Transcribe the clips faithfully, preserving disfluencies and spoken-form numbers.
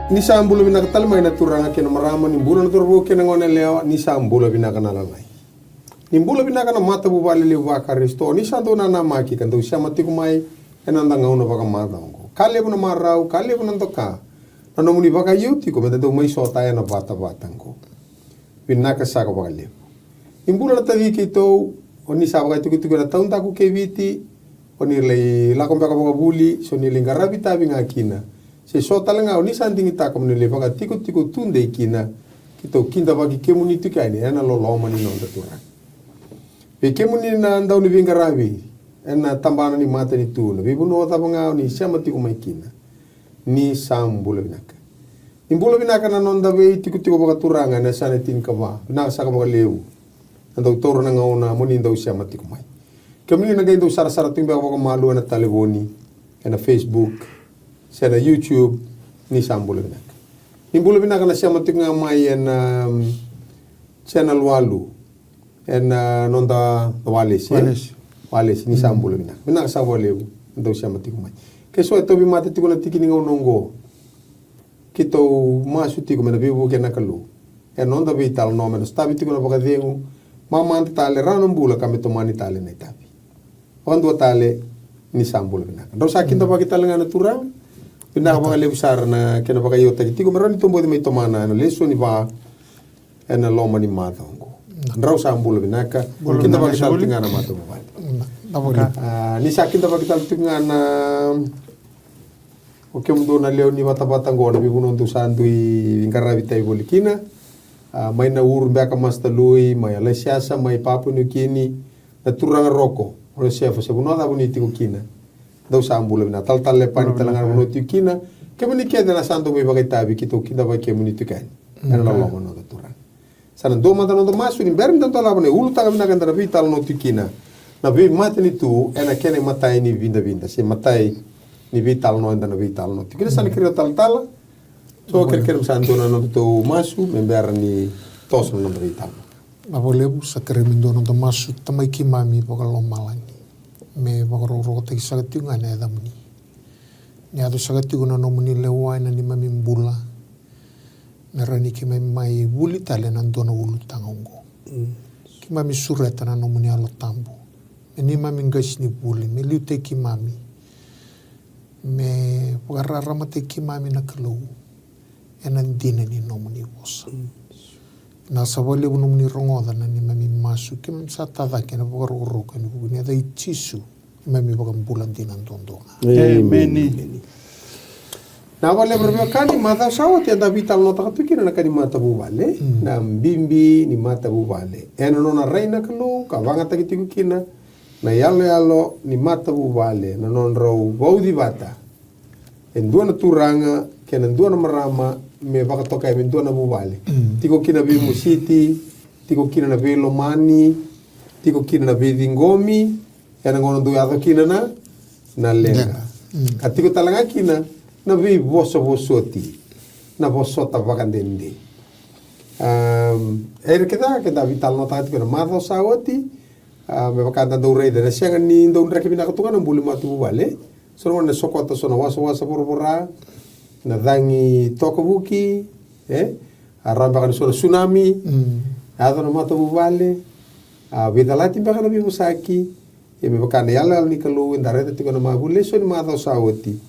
Ni sa bula vinaka tale mai na turaga kei na marama, ni bula na cauravou kei na goneyalewa, ni sa bula vinaka na lalai. Ni bula vinaka na matavuvale levu vaKarisito, ni sa dau nanamaki ka dau sema tiko mai ena noda gauna vakamacawa oqo. Ka levu na marau, ka levu na doka na nomuni vakaio tiko meda dau mai sota ena vatavata oqo. Vinaka saka vakalevu. Ni bula na taci keitou, o ni sa vakaitikotiko ena taudaku kei Viti, o ni lai lako beka vakavuli, se o ni lai qaravi itavi ga kina. Se so tale ga o ni sa digitaka mo ni lai vakatikotiko tudei kina, keitou kidavaki kemuni tiko yani ena loloma ni noda Turaga. Vei kemuni na dau ni veiqaravi ena tabana ni matanitu, na veivanua cava ga o ni sema tiko mai kina, ni sa bula vinaka. Ni bula vinaka na noda veitikotiko vakaturaga ena yasana e tinikava. Vinaka saka vakalevu na dau taura na gauna mo ni dau sema tiko mai. Kemuni na qai dau sarasara tiko beka vakamalua ena talevoni, ena Facebook, se na YouTube, ni sa bula vinaka. Ni bula vinaka na sema tiko ga mai ena, um, channel walu, ena noda walesi, e? Walesi. Walesi, ni sa bula vinaka. Vinaka saka vakalevu na dau sema tiko mai. Ke so e tauvimate tiko na tiki ni gauna oqo, keitou masu tiko me na veivuke na Kalou ena noda veitalanoa, me na sotavi tiko na vakacegu, mamada tale, rawa na bula ka me tomani tale na itavi. Vakadua tale, ni sa bula vinaka. Drau sa kidavaki tale ga na Turaga. Vinaka vakalevu sara na kena vakaiotaki tiko me rawa ni toboci mai tomana ena lesoni va ena loma ni macawa oqo. Drau sa bula vinaka. Kidavaki tale tiko ga na matavuvale. A, ni sa kidavaki tale tiko ga na, o kemudou na lewe ni vatavata oqo, na veivanua dou sa dui qaravi tai voli kina. A, mai Nauru beka, Master Lui, mai Alaisiasa, mai Papua Niukini, na turaga Roko, o Josefa, se vanua cava ni tiko kina. Dou sa bula vinaka. Talatala Lepani tale ga na vanua tiko kina. Kemuni kece na sa dou mai vakaitavi, keitou kidavaki kemuni tiko yani ena loloma ni noda Turaga. Sa na dua mada na noda masu ni bera ni da dolava na ulutaga vinaka eda na veitalanoa tiko kina, na veimatanitu ena kena imatai ni vidavida, se matai ni veitalanoa eda na veitalanoa tiko kina. Sa na kerea talatala, so kerekere me sa dua na nodatou masu me bera ni toso na noda veitalanoa. Vinaka vakalevu. Sa kerei me dua na noda masu. Tamai keimami vakalomalagi, me vakarokorokotaki saka tiko ga na yacamuni. Ni yaco saka tiko na nomuni lewa ena neimami bula, me rawa ni keimami mai vuli tale ena dua na ulutaga oqo. Keimami sureta na nomuni Yalo Tabu me neimami qasenivuli, me liutaki keimami, me vakararamataki keimami na Kalou ena dina ni nomuni vosa. Vinaka saka vakalevu nomuni rogoca na neimami masu, keimami sa tacake ena vakarokoroko ena vuku ni yaca i Jisu, neimami iVakabula dina duadua ga. Emeni. Vinaka vakalevu ra veiwekani, macawa sa oti eda veitalanoataka tu kina na ka ni matavuvale, na bibi ni matavuvale. Ena nona rai na Kalou ka vagataki tiko kina na iyaloyalo ni matavuvale, na nodrau vauci vata e dua na turaga kei na dua na marama me vakatokai me dua na vuvale. Tiko kina veimositi, tiko kina na veilomani, tiko kina na veiciqomi, ena gauna dau yaco kina na, na leqa. Ka tiko tale ga kina na veivosovosoti, na vosota vakadede. Am, era kece ga keda veitalanoataka tiko na macawa sa oti, a, me vaka da dau raica, ena sega ni dau draki vinaka tu ga na bula ni matavuvale. So na gauna na sokota so na wasawasa voravora, na cagi tokavuki, e? A rawa beka ni so na sunami, yaco na matavuvale, a veicalati beka na veivosaki, ia me vaka na iyaloyalo ni Kalou eda raica tiko na mavu lesoni macawa sa oti.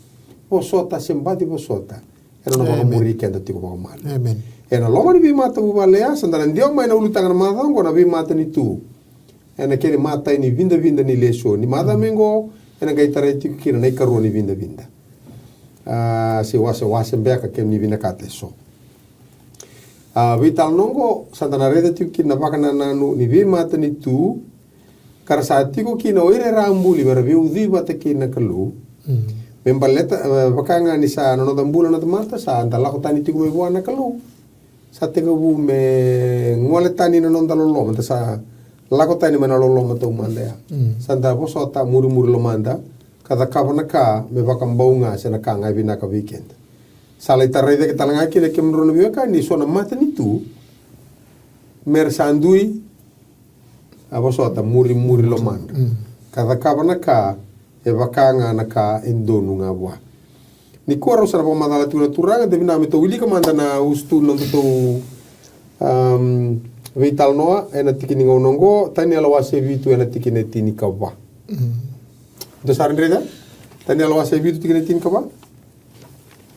Vosota se baci vosota. Ena nona vakamuri keda tiko vakamalu. Ena loma ni veimatavuvale ya, sa da na dewa mai na ulutaga na macawa oqo, na veimatanitu. Ena kena imatai ni vidavida ni lesoni. Macawa mai oqo, ena qai tarai tiko kina na ikarua ni vidavida. A, se wasewase beka kemuni vinakata eso. A, veitalanoa oqo, sa da na raica tiko kina na vakanananu ni veimatanitu, ka ra sa tiko kina o ira era a buli me ra veiucui vata kei na Kalou. Me baleta, e, vaka ga ni sa na noda bula na tamata, sa da lako tani tiko mai vua na Kalou. Sa tekivu me gole tani na noda loloma, da sa lako tani mai na loloma taumada ya. Sa da vosota, murimuri lomada, ka cakava na ka me vakabau ga se na ka ga e vinaka vei keda. Sa lai tarai cake tale ga kina, kemudrau na veiwekani, so na matanitu me ra sa dui a vosota, murimuri lomadra, ka cakava na ka e vaka ga na ka e donu ga vua. Nikua rau sa na vakamacala tiko na turaga, de vinaka me tou wilika mada na usutu ni nodatou, am, veitalanoa ena tiki ni gauna oqo, Taniela wase vitu ena tiki ni tinikava. Dou sa raica? Taniela wase vitu tiki ni tinikava.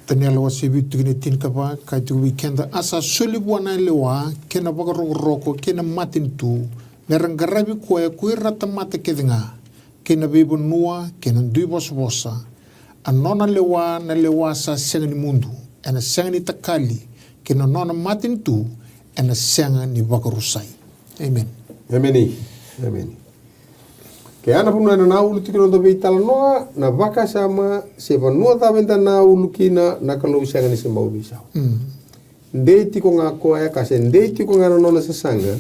Taniela wase vitu tiki ni tinikava, kaya tiko vei keda, a sa soli vua na lewa, kei na vakarokoroko, kei na matanitu, me ra qaravi koya ko ira na tamata kece ga, kei na veivanua, kei na dui vosavosa. A nona lewa na lewa sa sega ni mudu, ena sega ni takali, kei na nona matanitu, ena sega ni vakarusai. Emeni. Emeni. Emeni. Ke a na vanua ena na ulu tiko na noda veitalanoa, na vakasama, se vanua cava eda na ulu kina, na Kalou sega ni se bau veisau. Dei tiko ga koya, ka se dei tiko ga na nona sasaga,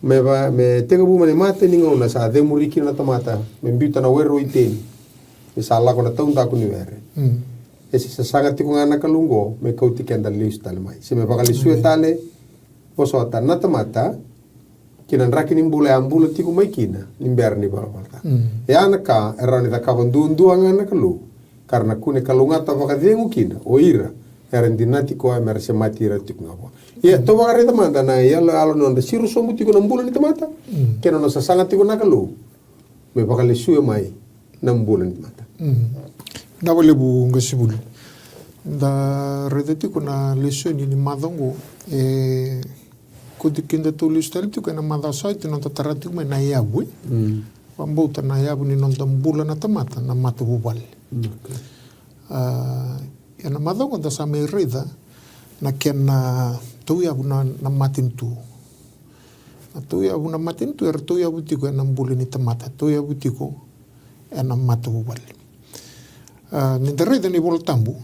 me va, me tekivu mai na imatai ni gauna sa cemuri kina na tamata, me biuta na were o Iteni, me sa lako na taudaku ni were. E se sasaga tiko ga na Kalou oqo, me kauti keda lesu tale mai. Se me vakalesui tale, vosota na tamata, ki na draki ni bula e a bula tiko mai kina, ni bera ni valavala ca. E a na ka, e rawa ni cakava duadua ga na Kalou, ka ra na kune kalougata vakacegu kina, o ira, era dinati koya me ra semati ira tiko ga vua. Ia, tou vakaraica mada na iyaloyalo ni noda siro sobu tiko na bula ni tamata, kei na nona sasaga tiko na Kalou, me vakalesui mai na bula ni tamata. Na valevu qasivuli. Da raica tiko na lesoni ni macawa oqo, e, kauti kedatou lesu tale tiko ena macawa sa oti, noda tara tiko mai na yavu, e. Vakabauta na yavu ni noda bula na tamata, na matavuvale. A, ena macawa oqo da sa mai raica na kena tauyavu na, na matanitu. Na tauyavu na matanitu, era tauyavu tiko ena bula ni tamata, tauyavu tiko ena matavuvale. A, ni da raica na iVola Tabu,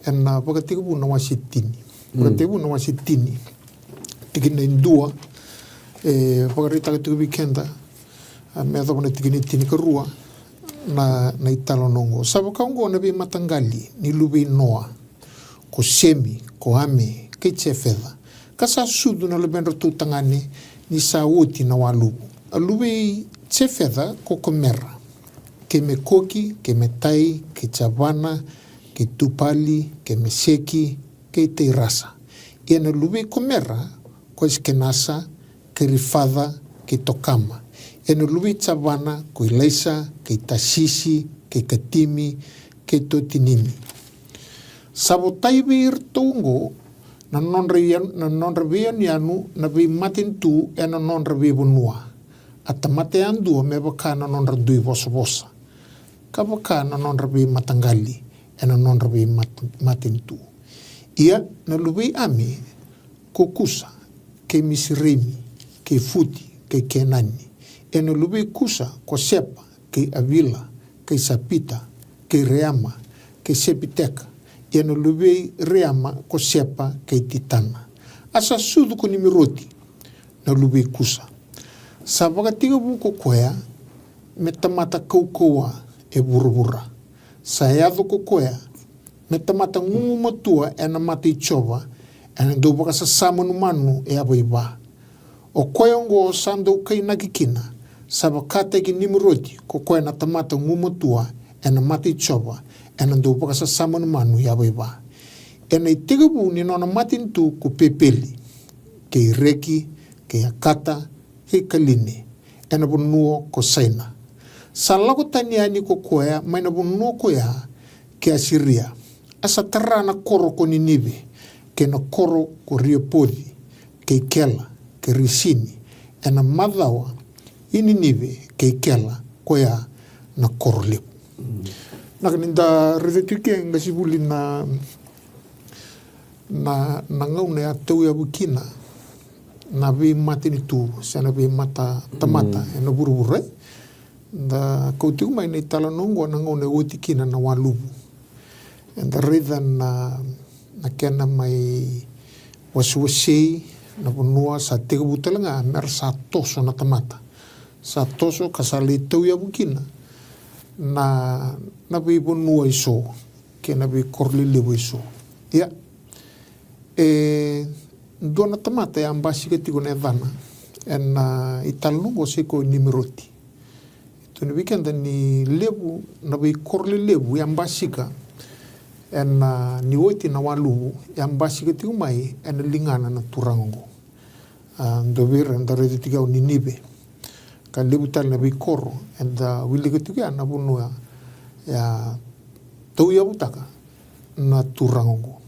ena Vakatekivu na wase tini. Vakatekivu na wase tini. Tikina e dua, e, vakaraitaka tiko vei keda, a, me yacova na tikina e tinikarua, na, na italanoa oqo. Sa vaka oqo na veimataqali ni luve i Noa, ko Semi, ko Ame, kei Jefeta, ka sa sucu na luvedratou tagane ni sa oti na waluvu. A luve i Jefeta ko Komera, kei Mekoki, kei Metai, kei Javana, kei Tupali, kei Meseki, kei Teirasa. Ia na luve i Komera ko Esikenasa, kei Rifaca, kei Tokama. Ia na luve i Javana ko Ilaisa, kei Tasisi, kei Katimi, kei Totinimi. Sa votai vei iratou oqo na nodra iyan-, na nodra veiyanuyanu na veimatanitu ena nodra veivanua, a tamata yadua me vaka na nodra dui vosavosa, ka vaka na nodra veimataqali ena nodra veimat-, matanitu. Ia na luve i Ame ko Kusa, kei Misiremi, kei Futi, kei Kenani. Ia na luve i Kusa ko Sepa, kei Avila, kei Sapita, kei Reama, kei Sepiteka. Ia na luve i Reama ko Sepa, kei Titana. A sa sucu ko Nimiroti, na luve i Kusa. Sa vakatekivu ko koya me tamata kaukauwa e vuravura. Sa yaco ko koya me tamata gugumatua ena mata i Jiova, ena dau vakasasa manumanu e yavaiva. O koya oqo sa dau kainaki kina, sa vakataki Nimiroti ko koya na tamata gugumatua ena mata i Jiova, ena dau vakasasa manumanu e yavaiva. Ena itekivu ni nona matanitu ko Pepeli, kei Reki, kei Akata, kei Kaline, ena vanua ko Saina. Sa lako tani yani ko koya mai na vanua ko ya ki Asiria. A sa tara na koro ko Ninive, kei na koro ko Riopoci, kei Kela, kei Risini, ena macawa i Ninive kei Kela, ko ya na koro levu. Na ka ni da raica tiko ke qasivuli na na, na gauna e a tauyavu kina na veimatanitu se na veimata tamata ena vuravura. Da kau tiko mai na italanoa oqo na gauna e oti kina na waluvu. Eda raica na, na kena mai wasewasei na vanua, sa tekivu tale ga me ra sa toso na tamata. Sa toso ka sa lai tauyavu kina na, na veivanua eso kei na veikoro lelevu eso. Ia, e dua na tamata e a basika tiko na yacana ena italanoa oqo, sai koya o Nimiroti. E tukuni vei keda ni levu na veikoro lelevu e a basika Ena, ni oti na waluvu, e a basika tiko mai ena ligana na turaga oqo. A, dua vei ira eda raica tiko o Ninive. Ka levu tale na veikoro eda wilika tiko ya na vanua e a tauyavutaka na turaga oqo.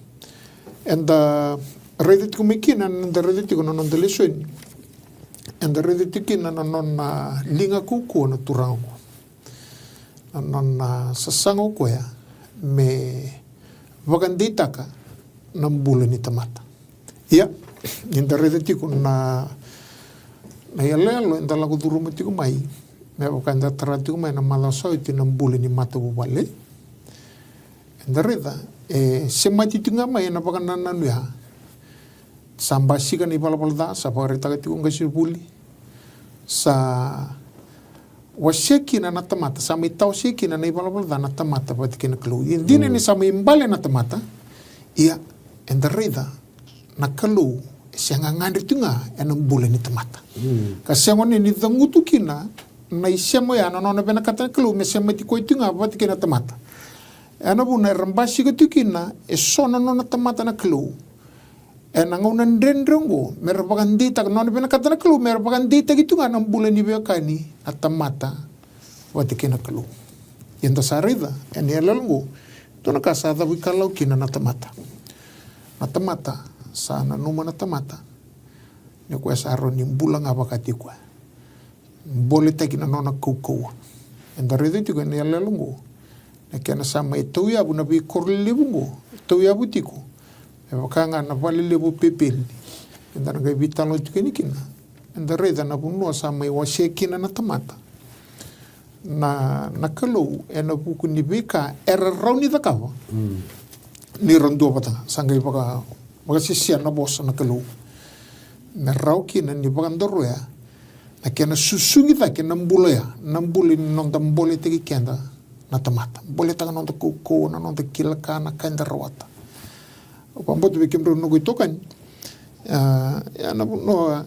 Eda raica tiko mai kina, eda raica tiko na noda lesoni, eda raica tiko kina na nona liga kaukauwa na turaga oqo. Na nona sasaga o koya me vakadeitaka na bula ni tamata. Ia, ni da raica tiko na, na iyaloyalo eda lako curuma tiko mai, me vaka eda tara tiko mai na macawa sa oti na bula ni matavuvale. Eda raica e semati tiko ga mai ena vakanananu ya. Sa basika na ivalavala ca, sa vakaraitaka tiko o qasenivuli. Sa wasea kina na tamata, sa mai tawasea kina na ivalavala ca na tamata vata kei na Kalou. Ia dina ni sa mai bale na tamata, ia eda raica na Kalou e sega ga ni tu ga ena bula ni tamata. Ka sega ni cagutu kina na isema oya na nona vinakata na Kalou me semati koya tu ga vata kei na tamata. Ena vuna era basika tu kina eso na nona tamata na Kalou. Ena gauna dredre oqo, me ra vakadeitaka, nona vinakata na Kalou me ra vakadeitaki tu ga na bula ni veiwekani na tamata vata kei na Kalou. Ia da sa raica ena iyaloyalo oqo, dua na ka sa cavuikalawa kina na tamata. Na tamata, sa nanuma na tamata ni o koya sa rawa ni bula ga vakataki koya. Boletaki na nona kaukauwa. Eda raica tiko ena iyaloyalo oqo na kena sa mai tauyavu na veikoro lelevu oqo, tauyavu tiko. Me vaka ga na vale levu o Pepeli. Eda na qai veitalanoa tiko yani kina. Eda raica na vanua sa mai wasea kina na tamata na, na Kalou ena vuku ni veika era rawa ni cakava ni ra duavata ga. Sa qai vaka, vakasisia na vosa na Kalou me rawa kina ni vakadaroya na kena susugi cake na bula ya, na bula ni noda boletaki keda na tamata. Boletaka na noda kaukauwa, na noda kila ka, na ka eda rawata. Au vakabauta vei kemudrau na noqu itokani, a, ya na vanua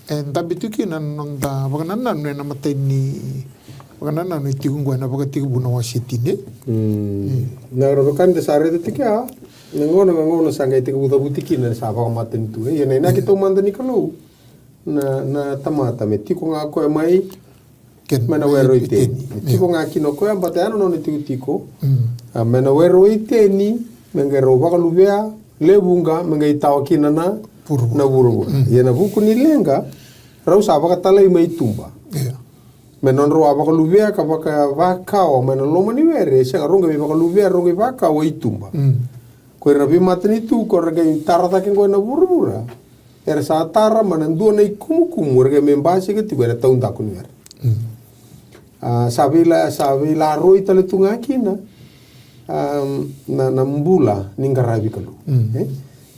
e dabe tu kina na noda vakanananu ena imatai ni vakanananu e tiko oqo ena Vakatekivu na wase tini. Na rokani da sa raica tiko ya, na gauna, na gauna sa qai tekivu cavuti kina ni sa vakamatanitu. Ia na inaki taumada ni Kalou na, na tamata me tiko ga o koya mai mai na were o Iteni. Me tiko ga kina o koya, baleta ya na nona itikotiko. A, mai na were o Iteni me qai rau vakaluvea, lewe vuqa me qai tawa kina na, na vuravura. Ia na vuku ni leqa, rau sa vakatalai mai tuba. Me nodrau a vakaluvea ka vakavakawa mai na loma ni were, e sega, rau qai mai vakaluvea, rau qai vakawa i tuba. Ko ira na veimatanitu ko ira qai tara cake qo ena vuravura, era sa tara mai na dua na ikumukumu era qai mai basika tiko ena taudaku ni were. A, sa veila, sa veilaroi tale tu ga kina, a, na, na bula ni qaravi Kalou. E?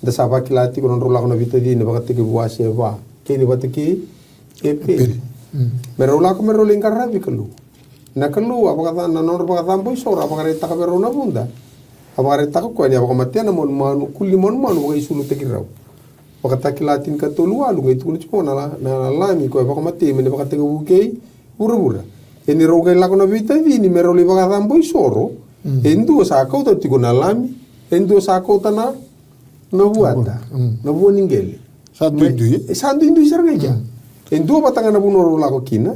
Da sa vakila tiko na nodrau lako na veitacini, Vakatekivu wase va, kei ni vata kei Epeli. Me rau lako me rau lai qaravi Kalou. Na Kalou a vakacaba, na nodra vakacabo isoro, a vakaraitaka vei rau na vuda. A vakaraitaka o koya ni a vakamatea na manumanu, kuli ni manumanu vakaisulutaki rau. Vakatakila tinikatolu walu, qai tukuna tiko na, na, na Lami ko e vakamatei me na vakatekivu kei vuravura. E ni rau qai lako na veitacini me rau lai vakacabo isoro. E dua sa kauta tiko na Lami, e dua sa kauta na, na vuata, na vua ni qele. Sa duidui. E sa duidui sara ga i kea. E dua vata ga na vanua rau lako kina,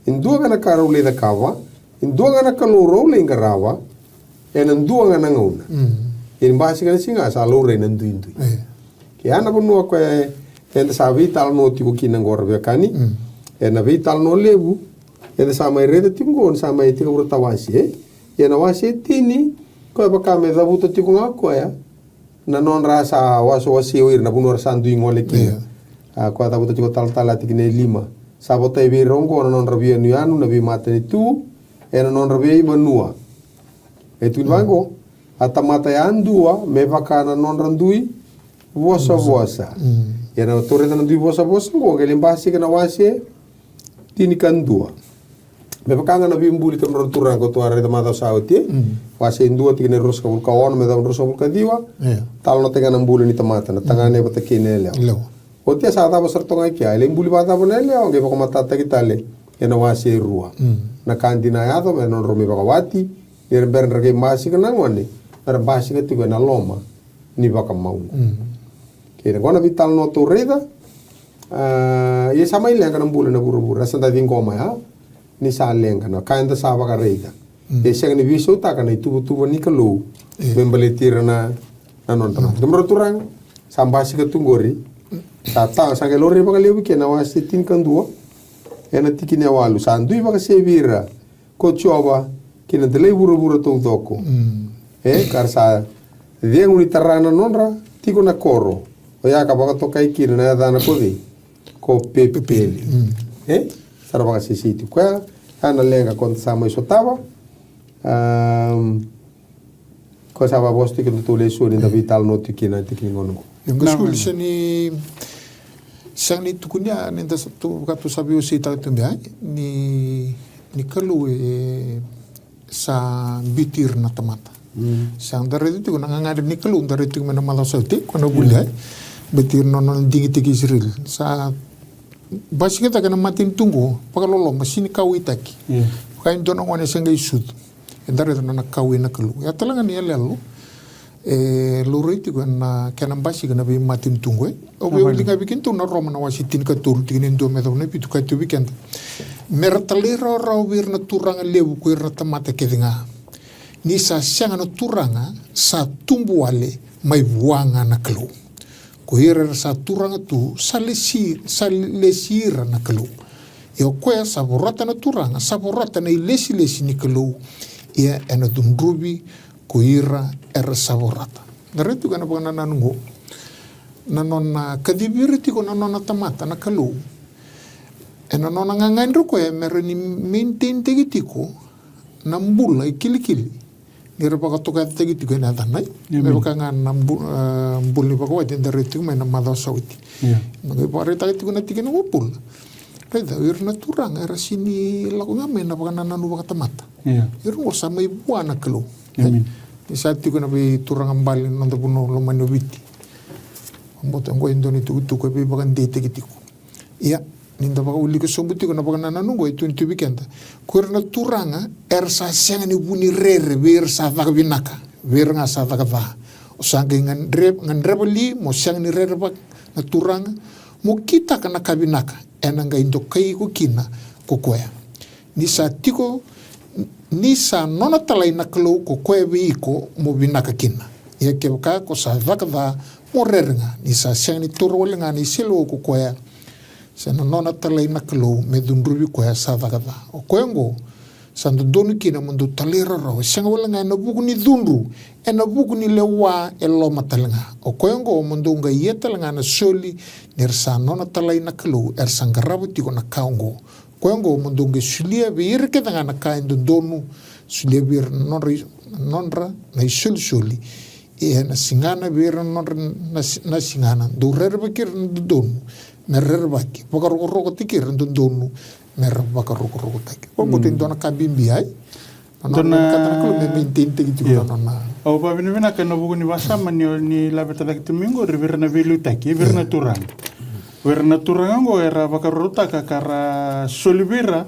e dua ga na ka rau lai cakava, e dua ga na Kalou rau lai qarava, ena dua ga na gauna. Ia ni basika na siga sa laurai na duidui. Ke ya na vanua ko e, eda sa veitalanoa tiko kina qo, ra veiwekani. Ena veitalanoa levu eda sa mai raica tiko qo, ni sa mai tekivura tawase. Ia na wase tini, ko e vaka me cavuta tiko ga o koya na nodra sa wasewase o ira na vanua ra sa dui gole kina. A, ko a cavuta tiko talatala tikina e lima. Sa votai vei ira oqo na nodra veiyanuyanu na veimatanitu ena nodra veivanua. E tukuni vaqo, a tamata yadua me vaka na nodra dui vosavosa. Ia na tou raica na dui vosavosa oqo, qai lai basika na wase tinikadua. Me vaka ga na veibuli kemudrau na turaga ko tou a raica macawa sa oti, e? Wase dua tikina e ruasagavulu ka ono me yacova na ruasagavulu ka ciwa. Talanoataka ga na bula ni tamata, na tagane vata kei na yalewa. Oti ya sa cava sara toka ga i kea, e lai buli vakacava na yalewa, qai vakamatatataki tale ena wase rua. Na ka dina a yaco me nodrau mai vakawati, ni ra bera ni ra qai basika na gone. era basika tiko ena loma ni vakamau. Kei na gona veitalanoa tou raica. A, ia sa mai leqa na bula ena vuravura, sa da ciqoma ya ni sa leqa na ka eda sa vakaraica. Ia sega ni veisautaka na ituvatuva ni Kalou me baleti ira na, na nona tamata. Tamara turaga, sa basika tu qori. Sa ta, sa qai laurai vakalevu kina na wase tinikadua ena tikina e walu. Sa dui vakasevi ira ko Jiova kei na delai vuravura taucoko. E, ka ra sa cegu ni tara na nodra tiko na koro. Oya ka vakatokai kina na yacana ko cei? Ko Pepeli. E, sa ra vakasesei tiko koya. Ya na leqa ko da sa mai sotava. Am, Ko sa vavosa tiko na tou lesoni da veitalanoa tiko kina tiko ni gauna oqo. Ia, qo sega ni, sega ni tukuni ya ni da sa tu, vaka tou sa veiwaseitaka tu beka ni, ni Kalou e sa biuti ira na tamata. Sa da raica tiko na gagadre ni Kalou, da raica tiko mai na macawa sa oti, ko na vuli ya. Biuti ira na nona digitaki Isireli. Sa basika cake na matanitu oqo, vakaloloma, sega ni kauwaitaki. Vaka e dua na gone sa qai sucu. Eda raica na nona kauwai na Kalou. Ya tale ga ni yaloyalo e laurai tiko ena kena basika na veimatanitu oqo. Au via wilika vei kemudou na Roma na wase tinikatolu, tikina e dua me yacova na vitu, ka tukuna vei keda: Me ra talairawarawa vei ira na turaga levu ko ira na tamata kece ga. Ni sa sega na turaga sa tubu wale mai vua ga na Kalou. Ko ira era sa turaga tu, sa lesi, sa lesi ira na Kalou. Ia o koya sa vorata na turaga, sa vorata na ilesilesi ni Kalou. Ia ena cudruvi ko ira era sa vorata. Na raica tiko ena vakanananu oqo na nona kacivi ira tiko na nona tamata na Kalou. Ena nona gagadre o koya me ra ni maintain-taki tiko na bula e kilikili. Ni ra vakatokayacataki tiko ena yacana. Me vaka ga na bu-, a, bula ni vakawati eda raica tiko mai na macawa sa oti. Na qai vakaraitaka tiko na tikina oqo o Paula. Raica, o ira na turaga era sega ni lako ga mai na vakanananu vakatamata. Ira oqo sa mai vua na Kalou. Ni sa tiko na veituraga bale na noda vanua lomani o Viti. Vakabauta oqo e dua na itukutuku e veivakadeitaki tiko. Ia, ni da vakawilika sobu tiko na vakanananu oqo e tukuni tu vei keda, ko ira na turaga era sa sega ni vu ni rere vei ira sa caka vinaka, vei ira ga sa caka ca. O sa qai gadre-, gadreva li mo sega ni rerevaki na turaga, mo kitaka na ka vinaka ena qai dokai iko kina ko koya. Ni sa tiko, ni sa nona talai na Kalou ko koya vei iko mo vinaka kina. Ia kevaka ko sa caka ca, mo rere ga, ni sa sega ni taura wale ga na iseleiwau ko koya, se na nona talai na Kalou me cudruvi koya sa caka ca. O koya oqo sa dodonu kina mo dou talairawarawa, e sega wale ga ena vuku ni cudru, ena vuku ni lewa e loma tale ga. O koya oqo mo dou qai ia tale ga na soli, ni ra sa nona talai na Kalou era sa qarava tiko na ka oqo. Koya oqo mo dou qai solia vei ira kece ga na ka e dodonu, solia vei ira na nodra i-, na nodra na isolisoli. Ia ena sigana vei ira na nodra na si-, na sigana, dou rerevaki ira na dodonu me ra rerevaki, vakarokorokotaki ira na dodonu me ra vakarokorokotaki. Oqo e dua na ka bibi, ai. Na nona vinakata na Kalou me maintain-taki tiko na nona. Au vakavinavinaka ena vuku ni vakasama ni, ni laveta cake tu mai oqori vei ira na veiliutaki, vei ira na turaga. Vei ira na turaga oqo era vakarautaka ka ra soli vei ira,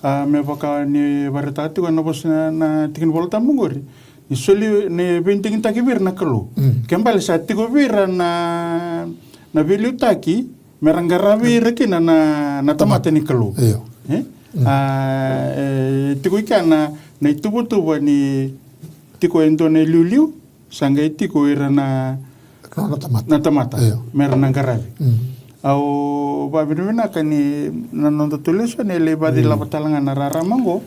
a, me vaka ni vakaraitaka tiko ena vosa na, na tiki ni Vola Tabu oqori. Ni soli, ni veidigitaki vei ira na Kalou. Ke bale sa tiko vei ira na, na veiliutaki, me ra qaravi ira kina na, na tamata ni Kalou. Io. E? A, e, tiko i kea na, na ituvatuva ni tiko e dua na iliuliu, sa qai tiko ira na, na tamata. Na tamata. Io. Me ra na qaravi. Au vakavinavinaka ni na noda tou lesoni e lai vacilava tale ga na rarama oqo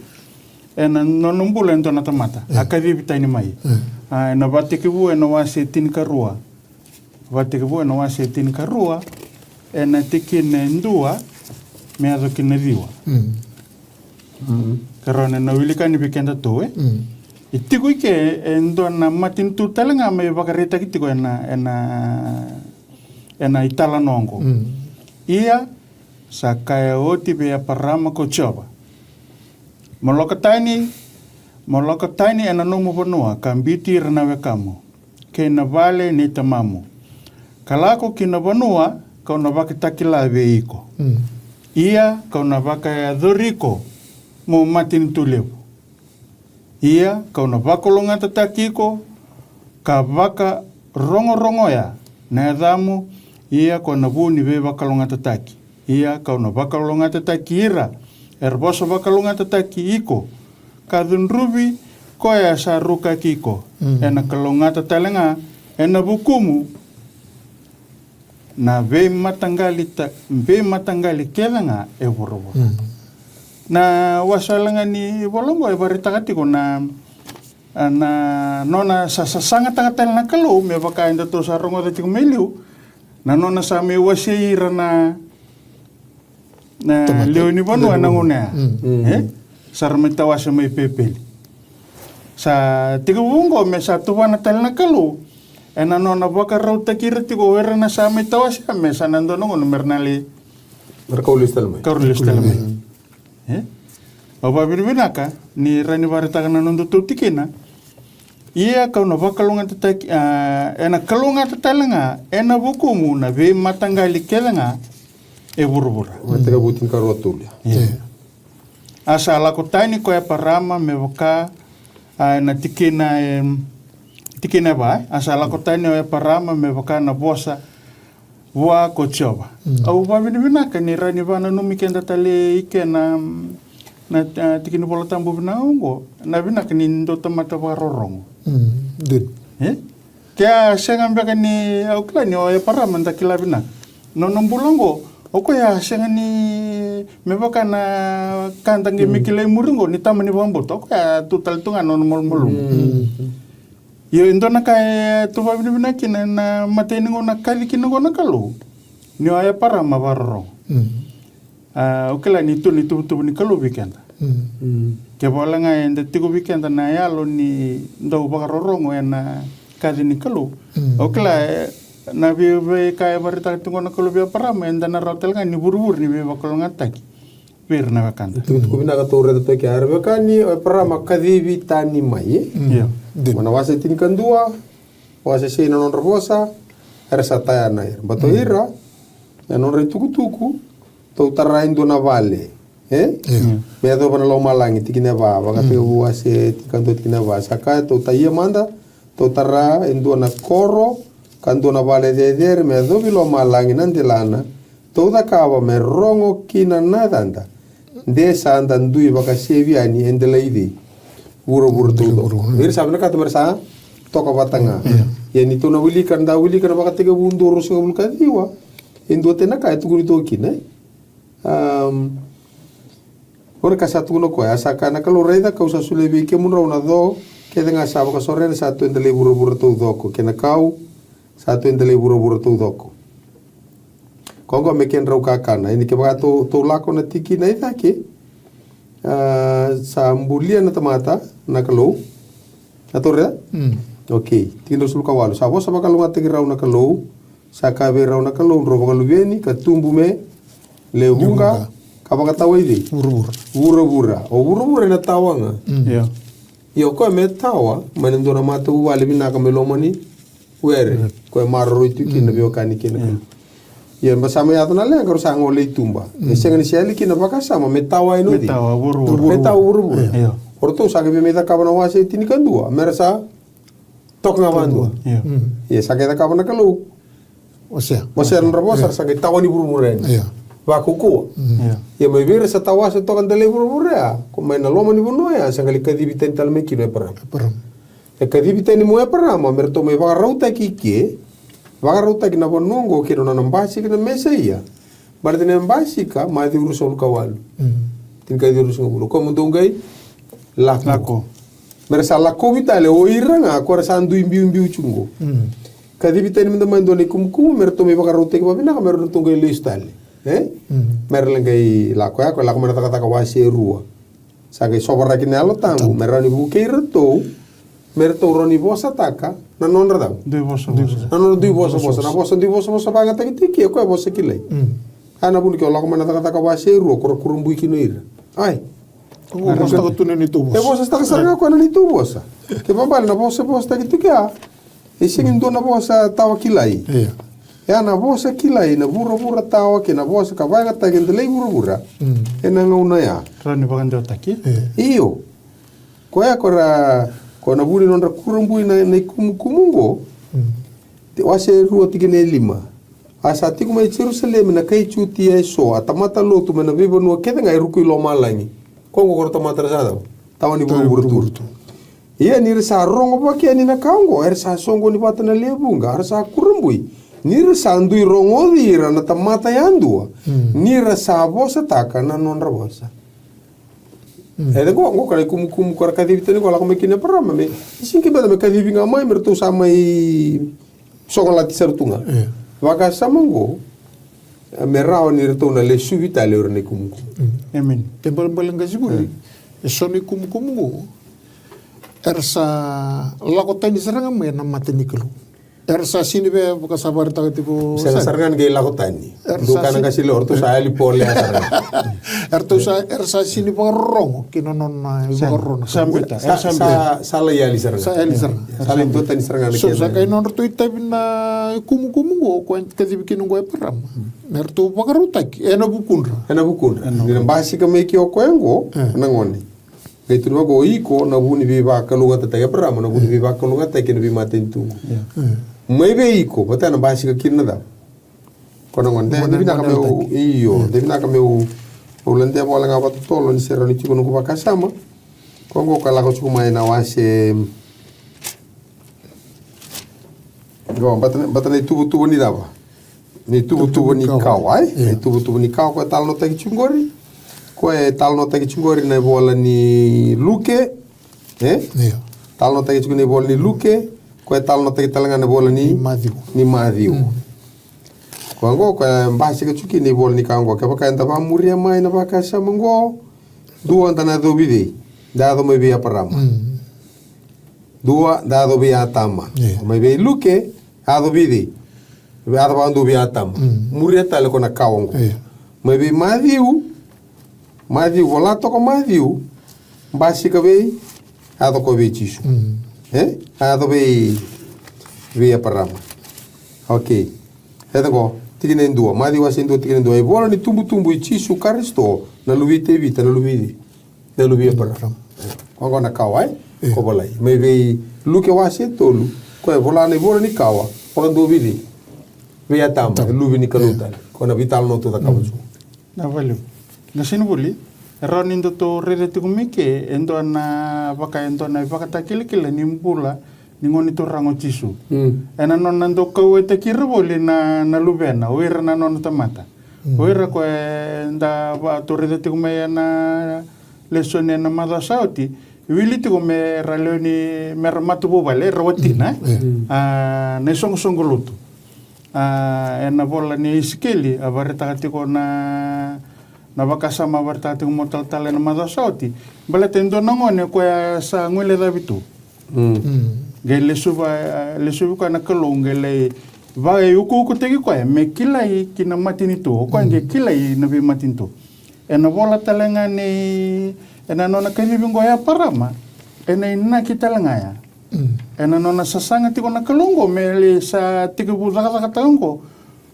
ena nona bula e dua na tamata. Io. A kacivi tani mai. Io. A, ena Vakatekivu ena wase tinikarua. Vakatekivu ena wase tinikarua, ena tikina e dua me yaco ki na ciwa. Ka rawa ni na wilika yani vei kedatou, e? E tiko i ke e dua na matanitu tale ga me vakaraitaki tiko ena, ena, ena italanoa oqo. Ia, sa kaya oti vei Eparama ko Jiova: Mo lako tani, mo lako tani ena nomu vanua, ka biuti ira na wekamu kei na vale nei tamamu, ka lako ki na vanua kau na vakatakila vei iko. Ia kau na vakayacori iko mo matanitu levu. Ia kau na vakalougatataki iko ka vakarogorogoya na yacamu, ia ko na vu ni veivakalougatataki. Ia ka'u na vakalougatataki ira era vosa vakalougatataki iko, ka cudruvi koya sa rukaki iko. Mm. Ena kalougata tale ga ena vukumu na veimataqali ta-, veimataqali kece ga e vuravura. Mm. Na wasewase ga ni vola oqo e vakaraitaka tiko na, na nona sa-, sasagataka tale na Kalou, me vaka edatou sa rogoca tiko mai liu, na nona sa mai wasei ira na, na lewe ni vanua ena gauna ya. Mm. E? Sa ra mai tawase mai Pepeli. Sa tekivu oqo me sa tuvana tale na Kalou ena nona vakarautaki ira tiko o ira na sa mai tawase, me sa na dua na gauna me ra na lai, me ra kau lesu tale mai. Kau lesu tale mai. Mm. E? Au vakavinavinaka ni rawa ni vakaraitaka na nodatou tikina. Ia ka'u na vakalougatataki, a, ena kalougata tale ga ena vukumu na veimataqali kece ga e vuravura. Mai tekivu tinikarua tolu. Ia. A sa lako tani ko Eparama me vaka, a, ena tikina e, tikina e va, a sa lako tani o Eparama me vaka na vosa vua ko Jiova. Mm. Au vakavinavinaka ni rawa ni vakananumi keda tale i ke na, na, a, tiki ni Vola Tabu vinaka oqo, na vinaka ni dau tamata vakarorogo. Mm, good. E? Ke a sega beka ni, au kila ni o Eparama da kila vinaka. Nona bula oqo, o koya a sega ni, me vaka na ka da qai me kila i muri oqo, ni tama ni vakabauta. O koya a tu tale tu ga na nona malumalumu. Mm. Io, e dua na ka e tu vakavinavinaka kina na imatai ni gauna kaci kina oqo na Kalou. Ni o Eparama vakarorogo. Mm. A, au kila ni tu na ituvatuva ni Kalou vei keda. Mm. Mm. Kevaka ga eda tiko vei keda na yalo ni dau vakarorogo ena kaci ni Kalou. Mm. Au kila, e, na vei, veika e vakaraitaka tiko na Kalou vei Eparama, eda na rawa tale ga ni vuravura ni veivakalougatataki vei ira na wekada. Tukutuku vinaka tou raica toka ya, era vaka ni o Eparama kacivi tani mai, e? Mm. Io. Mai na wase tinikadua, wase sei na nodra vosa, era sa tayana ira. Baleta o ira, na nodra itukutuku, tou tara e dua na vale, e? Io. Me yacova na lomalagi, tikina e va, Vakatekivu wase tinikadua tikina e va. Sa kaya, tou ta ia mada, tou tara e dua na koro, ka dua na vale cecere, me yacovi lomalagi na delana, tou cakava me rogo kina na yacada, de sa da dui vakasevi yani e delai cei? Vuravura taucoko. Vuravura. Ira sa vinakata me ra sa toka vata ga. Ia ni tou na wilika, da wilika na Vakatekivu dua ruasagavulu ka ciwa, e dua tale na ka e tukuni toka kina, e? Am, o na ka sa tukuna o koya, a sa kaya na Kalou, raica, ka'u sa solia vei kemudrau na co kece ga sa vakasorena, sa tu e delai vuravura taucoko, kei na kau sa tu e delai vuravura taucoko. Ko oqo me kedrau kakana. Ia ni kevaka tou, tou lako na tikina i cake, a, sa bulia na tamata na Kalou. A tou raica? Mm. Okei. Tikina ruasagavulu ka walu. Sa vosa vakalougatataki rau na Kalou, sa kaya vei rau na Kalou, drau vakaluveni ka tubu me lewe vuqa, lewe vuqa, ka vakatawa i cei? Vuravura. Vuravura. O vuravura ena tawa ga. Mm. Io. Ia o koya me tawa mai na dua na matavuvale vinaka mai loma ni were, koya e maroroi tu kina na veiwekani kei na Kalou. Ia ba sa mai yaco na leqa, rau sa gole i tuba. E sega ni se yali kina vakasama me tawa e na cei? Me tawa vuravura. Me tawa vuravura. Io. O ratou sa qai via mai cakava na wase tinikadua me ra sa toka ga vakadua. Io. Ia sa qai cakava na Kalou, wasea, wasea na nodra vosa, ra sa qai tawa ni vuravura yani. Io. Vakaukauwa. Io. Ia mai vei ira sa tawase toka delai vuravura ya, ko mai na loma ni vanua ya, sa qai lai kacivi tani tale mai kina o Eparama. Eparama. E kacivi tani mai o Eparama me ratou mai vakarautaki i ke, vakarautaki na vanua oqo kei na nona basika na Mesaia. Baleta na basika, Maciu ruasagavulu ka walu. Mm. Tinikaciwa ruasagavulu. Ko mo dou qai lako. Lako. Me ra sa lakovi tale o ira ga ko ra sa dui biubiu tiko oqo. Mm. Kacivi tani mada mai dua na ikumukumu me ratou mai vakarautaki vakavinaka me ratou qai lesu tale. E? Mm. Me ra lai qai lako, ya ko lako mai na Cakacaka wase rua. Sa qai sovaraki na Yalo Tabu me rawa ni vukei iratou, me ratou rawa ni vosataka na nodra cava? Dui vosavosa. Na nodra dui vosavosa. Na vosa dui vosavosa vakayagataki tiko e koya vosa kilai. Mm. A na vuna ke o lako mai na Cakacaka wase rua, ko ra kurabui kina o ira. Ai. O vosataka tu na neitou vosa. E vosataka sara ga koya na neitou vosa. Kevaka bale na vosa vosataki tiko ya, e sega ni dua na vosa tawa kilai. Io. Ia na vosa kilai, na vuravura tawa kei na vosa ka vakayagataki e delai vuravura. Mm. Ena gauna ya. Rawa ni vakadewataki. Io. Io. Koya ko ra, Ko na vu ni nodra kurabui na, na ikumukumu oqo. Te wase rua tikina e lima. A sa tiko mai Jerusalemi na kai Jutia eso, a tamata lotu mai na veivanua kece ga e ruku i lomalagi. Ko oqo ko ra tamata ra sa cava? Tawa ni vuravura tu. Ia ni ra sa rogo vaka yani na ka oqo, era sa soqoni vata na lewe vuqa, era sa kurabui. Ni ra sa dui rogoci ira na tamata yadua, ni ra sa vosataka na nodra vosa. E, qo, qo ka na ikumukumu ko ra kacivi tani qo, lako mai kina Eparama, me, sega ni beta me kacivi ga mai, me ratou sa mai sokolati sara tu ga. Vakasama qo, me rawa ni ratou na lesuvi tale o ira na ikumukumu. Amen. Te balebale ga sikuli, e so na ikumukumu qo, era sa lako tani sara ga mai na mata ni Kalou. Era sa sini vei, vaka sa vakaraitaka tiko. Sega sara ga ni qai lako tani. Era sa sini, o ratou sa yali polea sara ga. Era sa, era sa sini vakarorogo ki na nona ivakarorogo. Sa, sa, sa lai yali sara ga. Sa yali sara ga. Sa lai dua tani sara ga na kena. So sa qai nodratou itavi na ikumukumu qo, ko e kacivi kina qo o Eparama. Me ratou vakarautaki ena vukudra. Ena vukudra. Ni na basika mai ke o koya qo na gone. Qai tukuna vaqo, o iko na vu ni veivakalougatataki, Eparama na vu ni veivakalougatataki kei na veimatanitu. Mai vei iko, vata na basika kina na cava? Ko na gone, de vinaka meu, io, de vinaka meu, au ladea vale ga vakatotolo ni se rawa ni tiko noqu vakasama. Ko qo ka lako tiko mai na wase. Qo, bata na, bata na ituvatuva ni cava? Na ituvatuva ni kawa, e? Na ituvatuva ni kawa ko e talanoataki tiko qori. Ko e talanoataki tiko qori na ivola ni Luke, e? Talanoataki tiko na ivola ni Luke. Ko e talanoataki tale ga na ivola ni Maciu. Ni Maciu. Ko qo ko e basika tiko kina na ivola ni kawa qo. Kevaka eda vakamuria mai na vakasama qo, dua da na yacovi cei? Da yaco mai vei Eparama. Dua, da yaco vei Atama. Mai vei Luke, yaco vei cei? Yaco vakadua vei Atama. Muria tale ko na kawa oqo. Mai vei Maciu, Maciu, vola toka Maciu, basika vei, yaco ko vei Jisu. E? Yaco vei, vei Eparama. Okei. E qo, tikina e dua, Maciu wase dua tikina e dua. E vola ni tubutubu i Jisu Karisito, na luve i Tevita, na luve i Na luve i Eparama. Oqo na kawa, e? Ko volai. Mai vei Luke wase tolu, ko e vola na ivola ni kawa, vakadua vei cei? Vei Atama, e luve ni Kalou tale. Ko na veitalanoa tu cakava tu. Na valiu. Na sini vuli, e rawa ni datou raica tiko mai ke, e dua na vaka, e dua na ivakatakilakila ni bula ni Gone Turaga o Jisu. Ena nona dau kauwaitaki ira voli na, na luvena, o ira na nona tamata. O ira ko eda vatoraica tiko mai ena lesoni ena macawa sa oti, wili tiko me ra lewe ni, me ra matavuvale, era watina, e? A, na isoqosoqo lotu. A, ena vola ni Isikeli, a vakaraitaka tiko na, na vakasama a vakaraitaka tiko mai talatala ena macawa sa oti. Baleta e dua na gone koya sa guilecavi tu. Qai lesuva, lesuvi koya na Kalou, qai lai vakaiukuukutaki koya me kilai ki na matanitu, o koya qai kilai na veimatanitu. Ena vola tale ga ni, ena nona kacivi qo o Eparama, ena inaki tale ga ya. Ena nona sasaga tiko na Kalou qo me lai sa tekivu cakacakataka qo,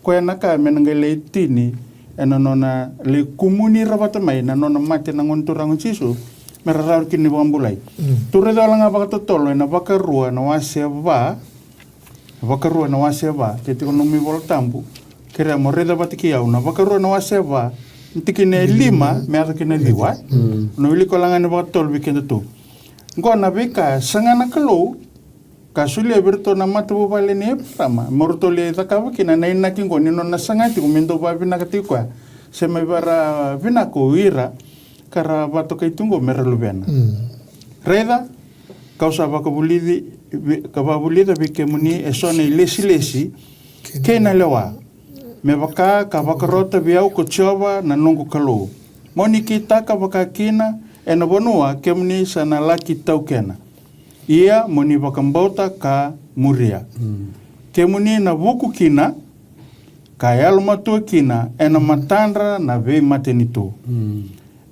koya na ka me na qai lai tini ena nona lai kumuni ira vata mai na nona mate na Gone Turaga o Jisu, me ra rawa kina ni vakabulai. Tou raica wale ga vakatotolo ena Vakarua na wase va, Vakarua na wase va, ke tiko nomu iVola Tabu, kerea mo raica vata kei au na Vakarua na wase va, tikina e lima me yaco kina ciwa. Na wilika wale ga ni vakatotolo vei kedatou. Qo na veika saga na Kalou, ka solia vei iratou na matavuvale ni Eparama, me ratou lai cakava kina na inaki qo ni nona saga tiko me dau vakavinakataki koya, se me varavinaka o ira ka ra vakatokai tu qo me ra luvena. Raica, kau sa vakavulici, ka vakavulica vei kemuni eso na ilesilesi kei na lewa, me vaka ka vakarota vei au ko Jiova na noqu Kalou. Mo ni kitaka vaka kina ena vanua kemuni sa na laki taukena. Ia mo ni vakabauta ka muria. Kemuni na vuku kina, ka yalomatua kina ena matadra na veimatanitu.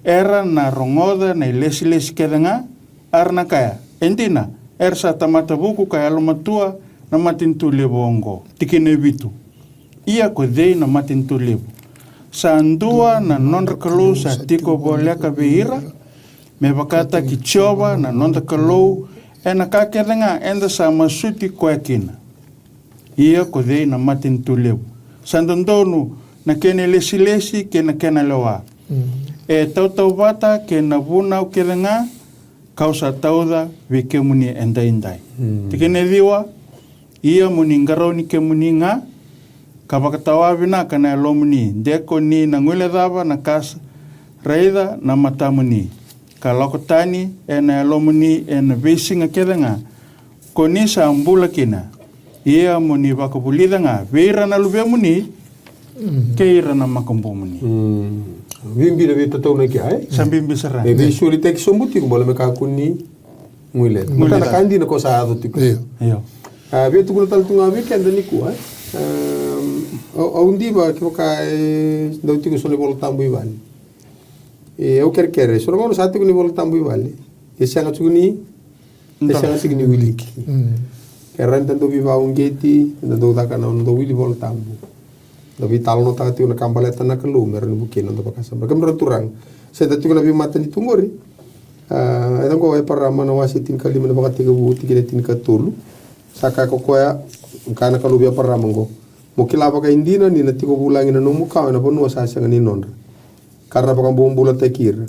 Era na rogoca na ilesilesi kece ga, a ra na kaya, e dina, era sa tamata vuku ka yalomatua na matanitu levu oqo. Tikina e vitu. Ia ko cei na matanitu levu? Sa dua na nodra Kalou sa tiko voleka vei ira, me vakataki Jiova na noda Kalou, ena ka kece ga eda sa masuti koya kina. Ia ko cei na matanitu levu? Sa dodonu na kena ilesilesi kei na kena lewa. E tautauvata kei na vunau kece ga kau sa tauca vei kemuni edaidai. Tikina e ciwa. Ia mo ni qarauni kemuni ga, ka vakatawa vinaka na yalomuni, de ko ni na guilecava na ka sa raica na matamuni, ka lako tani ena yalomuni ena veisiga kece ga ko ni sa bula kina. Ia mo ni vakavulica ga vei ira na luvemuni kei ira na makubumuni. Bibi na veitataunaki a e? Sa bibi sara. E veisolitaki sobu tiko bala me kakua ni guileca. Guileca. Matana ka dina ko sa yaco tiko. Io. Io. A via tukuna tale tu ga vei keda nikua. Au diva kevaka e dau tiko so na iVola Tabu i vale. E au kerekere so na gauna sa tiko ni iVola Tabu i vale, e sega tiko ni e sega tiko ni wiliki. Ke rawa ni da dau veivakauqeti, da dau caka na noda wili Vola Tabu, da veitalanoataka tiko na ka baleta na Kalou me rawa ni vukei na noda vakasama. Kemudrau na turaga, se da tiko na veimatanitu qori. A, e da qo Eparama na wase tinikalima na Vakatekivu tikina tinikatolu. Sa kaya ko koya, kaya na Kalou vei Eparama qo: Mo kila vakaidina ni na tiko vulagi na nomu kawa ena vanua sa sega ni nodra, ka ra na vakabobulataki ira.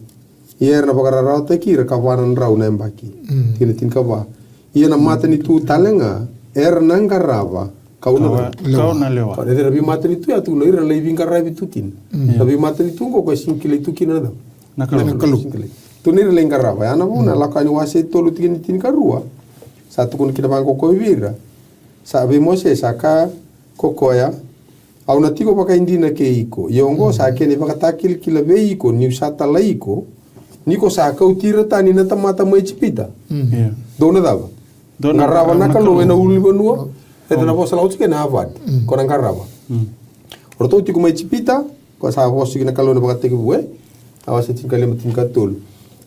Ia era na vakararawataki ira ka va na drau na yabaki. Tikina tinikava. Ia na matanitu tale ga era na qarava kau na lewa. Kau na lewa. Kau na lewa. Veimatanitu ya tu na ira na lai veiqaravi tu kina. Na veimatanitu qo ko e sega ni kilai tu kina na cava? Na Kalou. Na Kalou. Tu na ira lai qarava. Ya na vuna Lako Yani wase tolu tikina tinikarua. Sa tukuna kina vaqo ko vei ira. Sa vei Mosese sa kaya ko koya, au na tiko vakaidina kei iko. Ia oqo sa kena ivakatakilakila vei iko niu sa talai iko, ni ko sa kauti ira tani na tamata mai Ijipita. Dou na cava? Dou na qarava na Kalou ena ulunivanua. Eda na vosa lako tiko ena avad. Ko na qarava. O ratou tiko mai Ijipita, ko sa vosa tiko na Kalou ena Vakatekivu e a wase tinikalima, tinikatolu.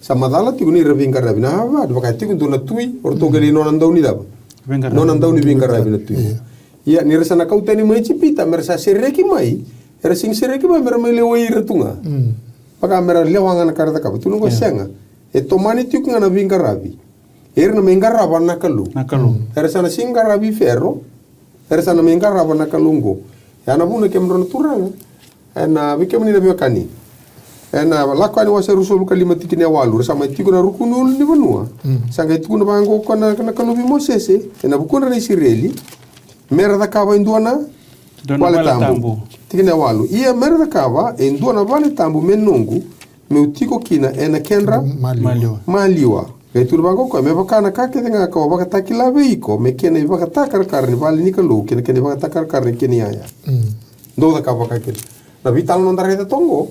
Sa macala tiko ni ra veiqaravi na avad, vaka tiko dua na tui, o ratou qai lai nona dau ni cava? Nona dau ni veiqaravi na tui. Ia ni ra sa na kau tani mai Ijipita me ra sa sereki mai, era sega ni sereki mai me ra mai lewai ira tu ga. Vaka me ra lewa ga na ka ra cakava. Tukuna qo sega. E tomani tiko ga na veiqaravi. Era na mai qarava na Kalou. Na Kalou. Era sa na sega ni qaravi Fero. Era sa na mai qarava na Kalou qo. Ya na vuna kemudrau na turaga. Ena vei kemuni na veiwekani. Ena Lako Yani wase ruasagavulu ka lima tikina e walu, ra sa mai tiko na ruku ni ulunivanua. Sa qai tukuna vaqo ko na, na Kalou vei Mosese ena vukudra na Isireli, me ra cakava e dua na vale tabu. Tikina e walu. Ia me ra cakava e dua na vale tabu me noqu, meu tiko kina ena kedra maliwa. Maliwa. Qai tukuna vaqo koya, me vaka na ka kece ga kau a vakatakila vei iko me kena ivakatakarakara ni vale ni Kalou kei na kena ivakatakarakara ni kena iyaya. Dou cakava vaka kina. Na veitalanoa da raica toka qo,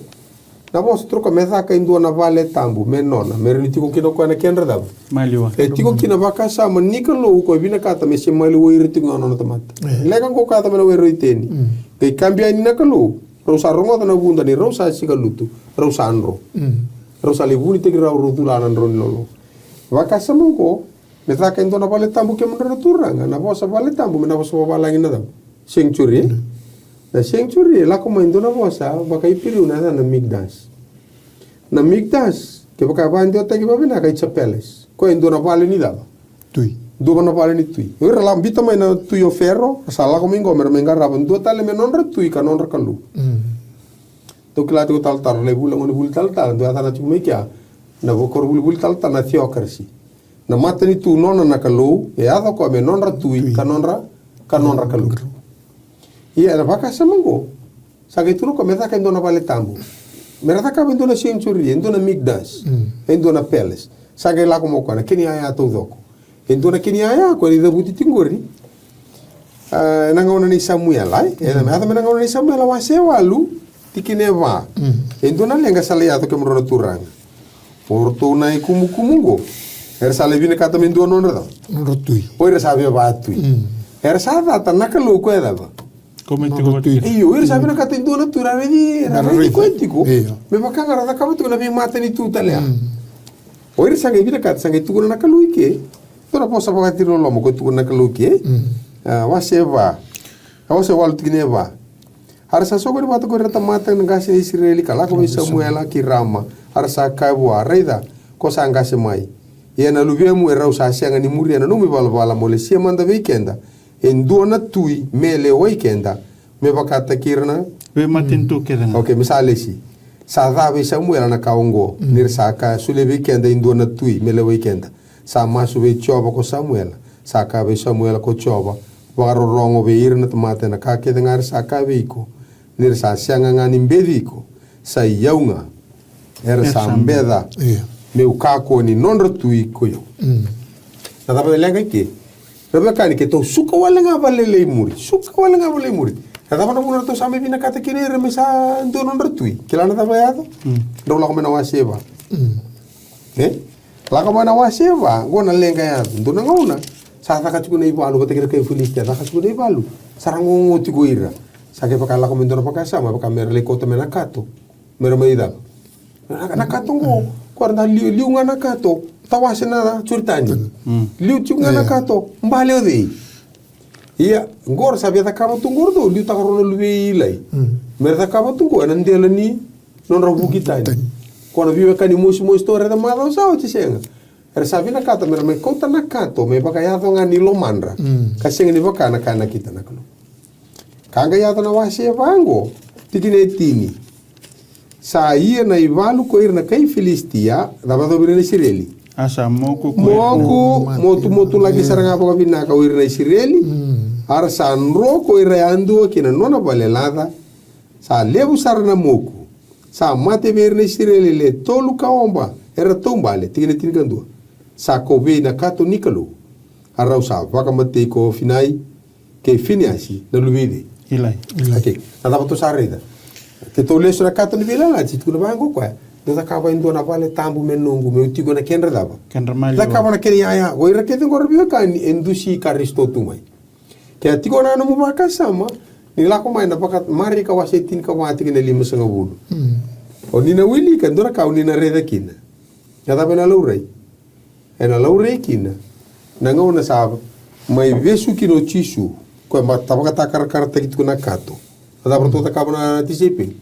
na vosa tu o koya me caka e dua na vale tabu me nona, me rawa ni tiko kina o koya na kedra cava? Maliwa. E tiko kina vakasama ni Kalou ko e vinakata me se maliwai ira tiko ga na nona tamata. Leqa qo ka yaco mai na were i Iteni. Qai kabi yani na Kalou. Rau sa rogoca na vuda ni rau sa sikalutu, rau sa dro. Rau sa lai vunitaki rau, rau cula na drau ni lolo. Vakasama oqo me caka e dua na vale tabu, kemudrau na turaga, na vosa vale tabu me na vosa vavalagi na cava? Sanctuary. Na sanctuary e lako mai dua na vosa vakaIperiu na yacana na mikdash. Na mikdash kevaka e vakadewataki vavinaka, it's a palace. Koya e dua na vale ni cava? Tui. Dua na vale ni tui. O ira la biuta mai na tui o Fero, sa lako mai qo me ra mai qarava dua tale me nodra tui ka nodra kalou. Dou kila tiko talatala, na ivula gone vuli talatala, dua yacana tiko mai kea na koronivuli vuli talatala na theocracy. Na matanitu nona na kalou, e yaco koya me nodra tui ka nodra, ka nodra kalou. Ia ena vakasama oqo, sa qai tukuna o koya me caka e dua na vale tabu. Me ra cakava e dua na sanctuary, e dua na mikdash, e dua na palace. Sa qai lako mai o koya na kena iyaya taucoko. E dua na kena iyaya o koya ni cavuti tiko qori. Ena gauna nei Samuela, e? Ena yaco mai na gauna nei Samuela wase e walu, tikina e va. E dua na leqa sa lai yaco, kemudrau na turaga. O ratou na ikumukumu oqo era sa lai vinakata me dua nodra cava? Nodra tui. O ira sa via vakatui. Era sa cata na kalou koya cava? Ko me tiko vata kei ira. Io, o ira sa vinakata e dua na tui, ra raici, ra raici koya tiko. Me vaka ga ra cakava tiko na veimatanitu tale ya. O ira sa qai vinakata, sa qai tukuna na kalou i ke. Dua na vosa vakatiriloloma ko tukuna na kalou i ke. A, wase e va. A, wase e walu tikina e va. A ra sa sokoni vata ko ira na tamata na qase ni Isireli ka lako vei Samuela ki Rama. A ra sa kaya vua, raica, ko sa qase mai. Ia na luvemu e rau sa sega ni muria na nomu ivalavala mo lesia mada vei keda e dua na tui me lewai keda, me vakataki ira na veimatanitu kece ga. Okay, me sa lesi. Sa ca vei Samuela na ka oqo, ni ra sa kaya, solia vei keda e dua na tui me lewai keda. Sa masu vei Jiova ko Samuela. Sa kaya vei Samuela ko Jiova, vakarorogo vei ira na tamata ena ka kece ga era sa kaya vei iko. Ni ra sa sega ga ni beci iko, sa i au ga era sa beca. Io. Meu kakua ni nodra tui ko i au. Na cava e leqa i ke? Ra veiwekani, keitou suka wale ga valelei muri, suka wale ga valelei muri. Na cava na vuna ratou sa mai vinakata kina ira me sa dua nodra tui? Kila na cava e yaco? Drau lako mai na wase va. E? Lako mai na wase va, qo na leqa e yaco. Dua na gauna sa caka tiko na ivalu vata kei ira kai Filisitia, caka tiko na ivalu. Sa ra gogo tiko ira. Sa kevaka e lako mai dua na vakasama, vaka me ra lai kauta mai na kato. Me ra mai cava? Na, na kato qo. Ko era da liu, liu ga na kato. Tawase na Joritani. Liu tiko ga na kato. Bale o cei? Ia, qo ra sa via cakava tu qo ratou, liutaka rau na luvei Ilai. Me ra cakava tu qo ena dela ni nodra vuki tani. Ko na veiwekani mosimosi tou raica macawa sa oti, sega. Era sa vinakata me ra mai kauta na kato me vakayaco ga ni lomadra. Ka sega ni vaka na ka e nakita na Kalou. Ka qai yaco na wase va qo, tikina e tini. Sa ia na ivalu ko ira na kai Filisitia, cava yacovi ira na Isireli? A sa moku ko ira. Moku, motumotulaki sara ga vakavinaka o ira na Isireli. A ra sa dro ko ira yadua ki na nona vale laca. Sa levu sara na moku. Sa mate vei ira na Isireli le tolu ka oba era taubale, tikina tinikadua. Sa kovei na kato ni Kalou. A rau sa vakamatei ko Ofinai kei Finiasi na luve i cei? Ilai. Ilai. Okay. Na cava tou sa raica? Keitou lesu na kato ni veiyalayalati, tukuna vaqo o koya. Dou cakava e dua na vale tabu me noqu, meu tiko ena kedra cava? Kedra maliwa. Cakava na kena iyaya. O ira kece qo ra veiwekani e dusi Karisito tu mai. Ke a tiko na nomu vakasama, ni lako mai na vaka, Marika wase tinikava tikina e limasagavulu. O ni na wilika e dua na ka o ni na raica kina. Na cava ena laurai? Ena laurai kina na gauna sa mai vesu kina o Jisu, ko e ma, vakatakarakarataki tiko na kato. Na cava ratou cakava na tisaipeli?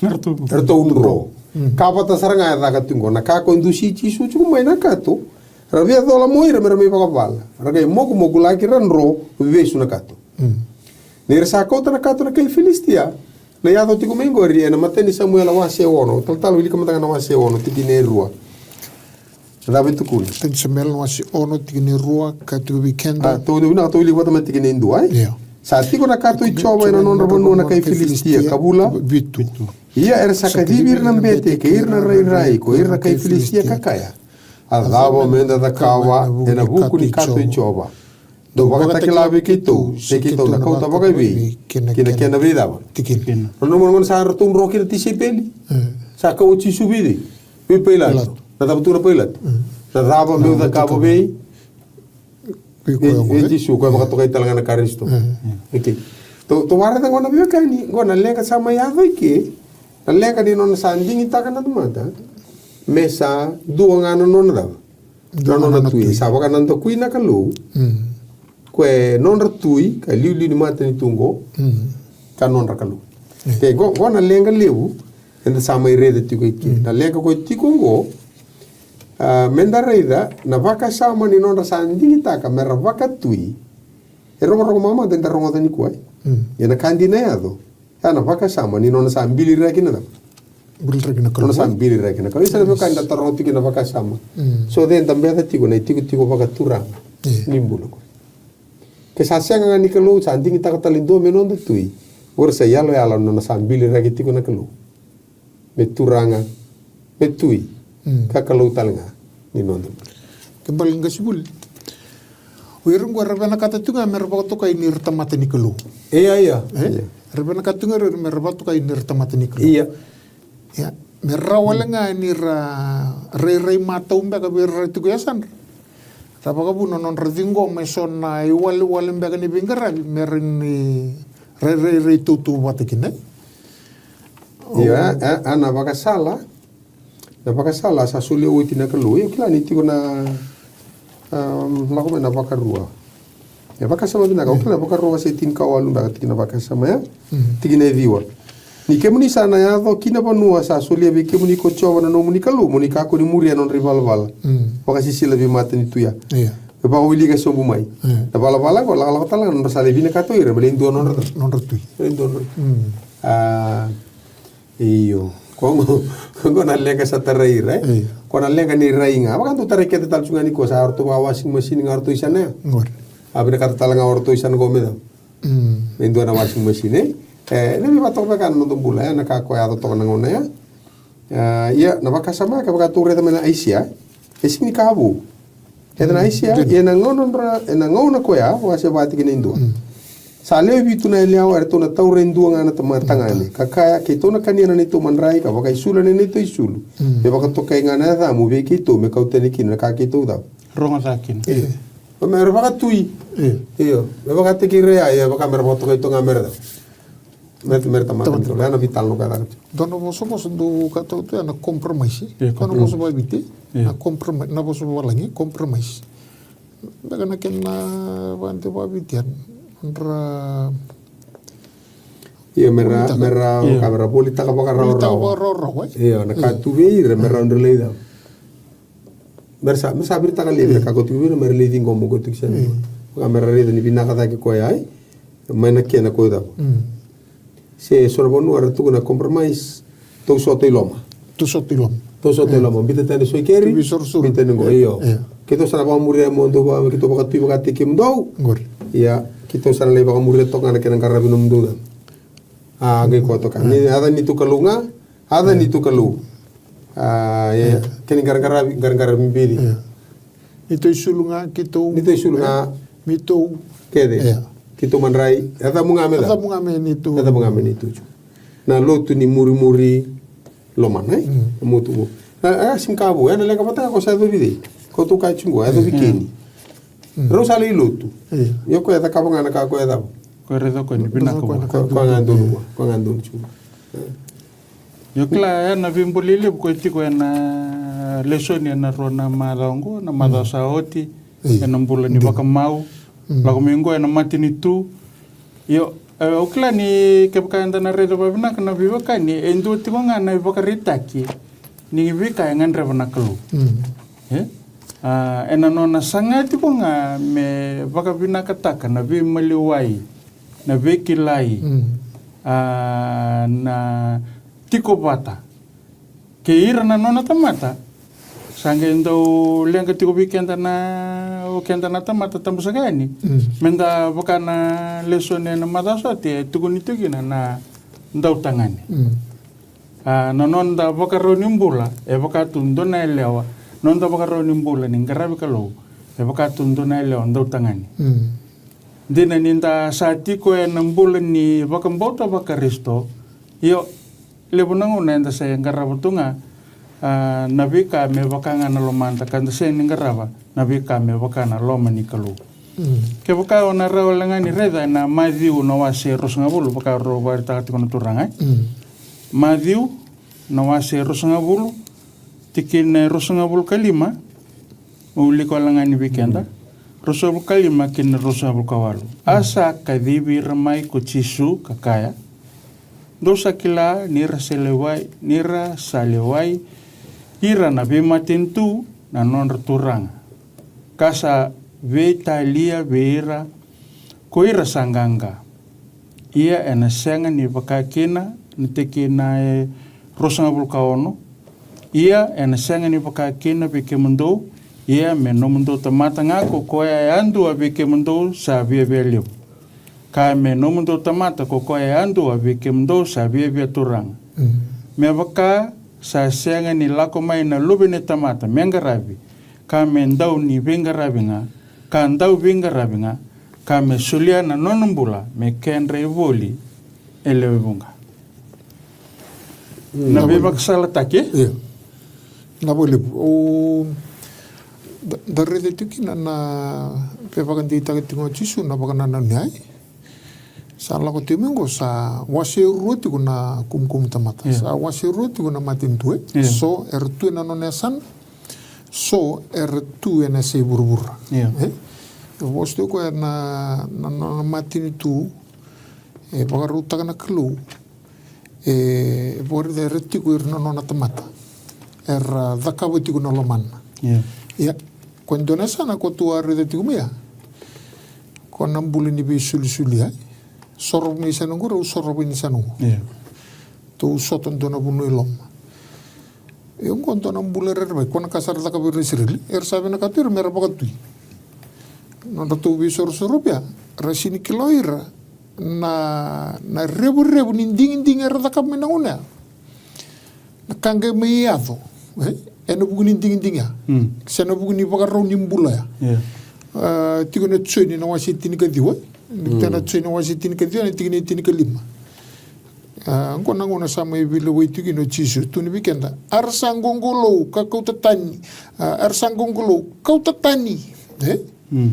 Eratou dro. Ka vata sara ga e caka tiko qo. Na ka ko e dusi Jisu tiko mai na kato. Ra via cola mo ira me ra mai vakavala. Ra qai mokumokulaki, ra dro, vesu na kato. Ni ra sa kauta na kato na kai Filisitia. Na yaco tiko mai qori ena imatai ni Samuela wase ono. Talatala, wilika mada ga na wase ono, tikina e rua. Na cava e tukuna? Matai ni Samuela wase ono, tikina e rua, ka tukuna vei keda. A, tou, tou wilika vata mai tikina e dua, e? Io. Sa tiko na kato i Jiova ena nodra vanua na kai Filisitia, ka vula vitu. Ia era sa kacivi ira na bete kei ira na rairai ko ira na kai Filisitia, ka kaya, a cava meda cakava ena vuku ni kato i Jiova? Dou vakatakila vei keitou se keitou na kauta vakaevei ki na kena veicava? Tikina. Nona gauna sa ratou dro kina tisaipeli. Sa kau o Jisu vei cei? Vei Pailato. Na cava tukuna Pailato? Na cava meu cakava vei, vei Jisu, ko e vakatokai tale ga na Karisito. Okay. Tou, tou waraica qo na veiwekani, qo na leqa sa mai yaco i ke. Na leqa ni nona sa digitaka na tamata me sa dua ga na nona cava? Na nona tui. Sa vakanadakui na Kalou. Ko e nodra tui, ka liuliu ni matanitu qo, ka nodra Kalou. Ke qo, qo na leqa levu eda sa mai raica tiko i ke. Na leqa ko e tiko qo, a, meda raica na vakasama ni nodra sa digitaka me ra vakatui. E rogorogo mamada eda rogoca nikua, e? Ia na ka dina e yaco. Ya na vakasama ni nona sa biliraki na cava? Biliraki na Kalou. Nona sa biliraki na Kalou. Isa na veiwekani, da taroga tiko na vakasama. So cei eda beca tiko na itikotiko vakaturaga ni bula qo? Ke sa sega ga ni Kalou, sa digitaka tale e dua me noda tui. Qori sa iyaloyalo na nona sa biliraki tiko na Kalou. Me Turaga, me Tui, ka Kalou tale ga ni noda bula. Ke bale ni qasenivuli. O ira qo era vinakata tu ga me ra vakatokai ni ra tamata ni Kalou. Ia, ia. E? Ia. Era vinakata tu ga me ra vakatokai ni ra tamata ni Kalou. Ia. Ia. Me rawa wale ga ni ra rairai matau beka vei ira tiko e yasadra. Sa vakavuna na nodra ciqoma eso na iwalewale beka ni veiqaravi me ra ni rairai tautauvata kina. Ia, a, a, na vakasala, na vakasala sa solia oti na Kalou. Io, kila ni tiko na, um, lako mai na Vakarua. E vakasama vinaka, o kila na Vakarua wase tinikawalu, beka tiki na vakasama, ya? Tiki na e ciwa. Ni kemuni sa na yaco ki na vanua sa solia vei kemuni ko Jiova na nomuni Kalou, mo ni kakua ni muria na nodra ivalavala vakasisila veimatanitu ya. Io. Me vakawilika sobu mai. Io. Na valavala qo lakolako tale ga na nodra sa lai vinakata o ira me lai dua nodra, nodra tui. Me lai dua nodra tui. Mm. A, io. Ko qo, ko qo na leqa sa tarai ira, e? Io. Ko na leqa ni rai ga. Vaka dau tarai keda tale tu ga ni ko sa o ratou vakawasing masini ga o ratou i sana ya. Qori. A vinakata tale ga o ratou i sana qo me cava? Mm. Me dua na washing machine, e? E, na veivakatokai na noda bula, e, na ka ko yaco toka na gauna ya. E, ia, na vakasama, kevaka tou raica mai na Aisea, e sega ni ka vou. E na Aisea, ia na gauna dra, e na gauna koya, wase va tikina e dua. Mm. Sa lewe vitu na yalewa, eratou na taura e dua ga na tama tagane. Ka kaya, keitou na kania na neitou madrai, ka vakaisulu na neitou isulu. Mm. Me vakatokai ga na yacamu vei keitou, me kau tani kina na ka keitou cava. Rogoca kina. Io. Me ra vakatui. Io. Io. Me vakataki ira ya, ia vaka me ra vakatokai toka ga me ra cava. Me ra, me ra tamata. Tamata. Ena veitalanoa ka caka tiko. Dua na vosavosa dou kaya tu ya na compromise. Io, compromise. Dua na vosa vaviti. Io. Na compromise, na vosa vavalagi, compromise. Beka na kena vade vaviti ya. Ra. Io, me ra, me ra, io, ka me ra volitaka vakarawarawa. Volitaka vakarawarawa, e? Io, na ka tu vei ira, me ra dra lai cava. Me ra sa, me ra sa viritaka laivi na ka ko tiko vei ira, me ra lai ciqoma ko tiko sara. Mm. Vaka me ra raica ni vinaka cake koya, e? Mai na kena ko cava. Mm. Se so na vanua era tukuna compromise, tou sota i loma. Tou sota i loma. Tou sota i loma. Bita tani so i keri, bita tani qo, io. Keitou sa na vakamuria mo dou vaka, keitou vakatui vakataki kemudou. Qori. Ia, keitou sa na lai vakamuria toka ga na kena qaravi nomudou cava. A, qai koto ka. Ni yaca ni tu Kalou ga, yaca ni tu Kalou. A, ia, kena qaraqaravi, qaraqaravi bili. Ia. Ni tou isulu ga, keitou. Ni tou isulu ga. Ni tou. Kece. Ia. Keitou madrai, yacamu ga me cava. Yacamu ga me ni tu. Yacamu ga me ni tu. Na lotu ni murimuri lomana, e? Mm. Na motu qo. Na, e, sega ni ka vou, e, na leqa vata ga ko sa yacovi cei. Ko tou kaya tiko qo, yacovi Keni. Mm. Rau sa lai lotu. Io. Io, koya e cakava ga na ka koya e cava. Koya e raica koya ni vinaka koya. Koya ga donu koya, koya ga donu tiko. Io, kila, e, na veibolei levu koya tiko ena lesoni ena rua na macawa qo, na macawa sa oti, ena bula ni vakamau. Mm. Lako mai qo ena matanitu. Io, e, au kila ni kevaka eda na raica vakavinaka na veiwekani, e dua tiko ga na ivakaraitaki ni veika e gadreva na Kalou. Mm. E? A, ena nona saga tiko ga me vakavinakataka na veimaliwai, na veikilai, mm, a, na tiko vata kei ira na nona tamata, sa qai dau leqa tiko vei keda na, o keda na tamata tabu saka yani. Mm. Meda vaka na lesoni ena macawa sa oti, e tukuni tiko kina na dautagane. Mm. A, na noda vakarau ni bula, e vaka tu dua na yalewa, noda vakarau ni bula ni qaravi Kalou, e vaka tu dua na yalewa dautagane. Mm. Dina ni da sa tiko ena bula ni vakabauta vaKarisito, io, levu na gauna eda sa qarava tu ga, a, na veika me vaka ga na lomada, ka da sega ni qarava na veika me vaka na loma ni Kalou. Mm. Kevaka o na rawa wale ga ni raica ena Maciu na wase ruasagavulu, vaka rau vakaraitaka tiko na Turaga, e? Mm. Maciu na wase ruasagavulu, tikina e ruasagavulu ka lima, Au wilika wale ga ni vei keda. Ruasagavulu ka lima kei na ruasagavulu ka walu. A sa kacivi ira mai ko Jisu ka kaya, dou sa kila ni ra sa lewai, ni ra sa lewai ira na veimatanitu na nodra turaga, ka sa veitalia vei ira ko ira sa qaqa. Ia ena sega ni vaka kina na tikina e ruasagavulu ka ono. Ia ena sega ni vaka kina vei kemudou, ia me nomudou tamata ga ko koya yadua vei kemudou sa viavia levu, ka me nomudou tamata ko koya yadua vei kemudou sa viavia turaga. Mm. Me vaka sa sega ni lako mai na Luve ni tamata me qaravi, ka me dau ni veiqaravi ga, ka dau veiqaravi ga, ka me solia na nona bula me kedra ivoli e lewe vuqa. Mm. Na veivakasalataki, e? Io. Na voli, o, da, da raica tiko kina na, na veivakadeitaki tiko o Jisu na vakanananu ni ai. Sa lako tiko mai qo sa wase rua tiko na kumukumu tamata. Io. Sa wase rua tiko na matanitu, e? Io. So era tu ena nona yasana. So era tu ena yasai vuravura. Io. E? E vosa tiko koya na, na, na, na matanitu e vakarautaka na Kalou. E, e vakaraica era tiko ira na nona tamata. Era cakava tiko na lomana. Ia. Ia, ko dua na yasana ko tu a raica tiko mai ya. Ko na bula ni veisolisoli ya. Sorova mai yasana qori, au sorova ni yasana qo. Ia. Tou sota dua na vanua i loma. Io, qo dua na bula rerevaki, ko na ka sa ra cakava vei ira na Isireli, era sa vinakata tu ira me ra vakatui. Nodratou veisorosorovi ya, ra sega ni kila o ira na, na revurevu ni digidigi era cakava mai na gauna ya. Na ka qai mai yaco, e? Ena vuku ni digidigi ya. Mm. Se na vuku ni vakarau ni bula ya. Yeah. A, tiko na Joni na wase tinikaciwa. Mm. Tiko na Joni na wase tinikaciwa, na tikina e tinikalima. A, qo na gauna sa mai veilewai tiko kina o Jisu, tukuna vei keda, a ra sa qoqolou ka kauta tani, a, a ra sa qoqolou, kauta tani, e? Mm.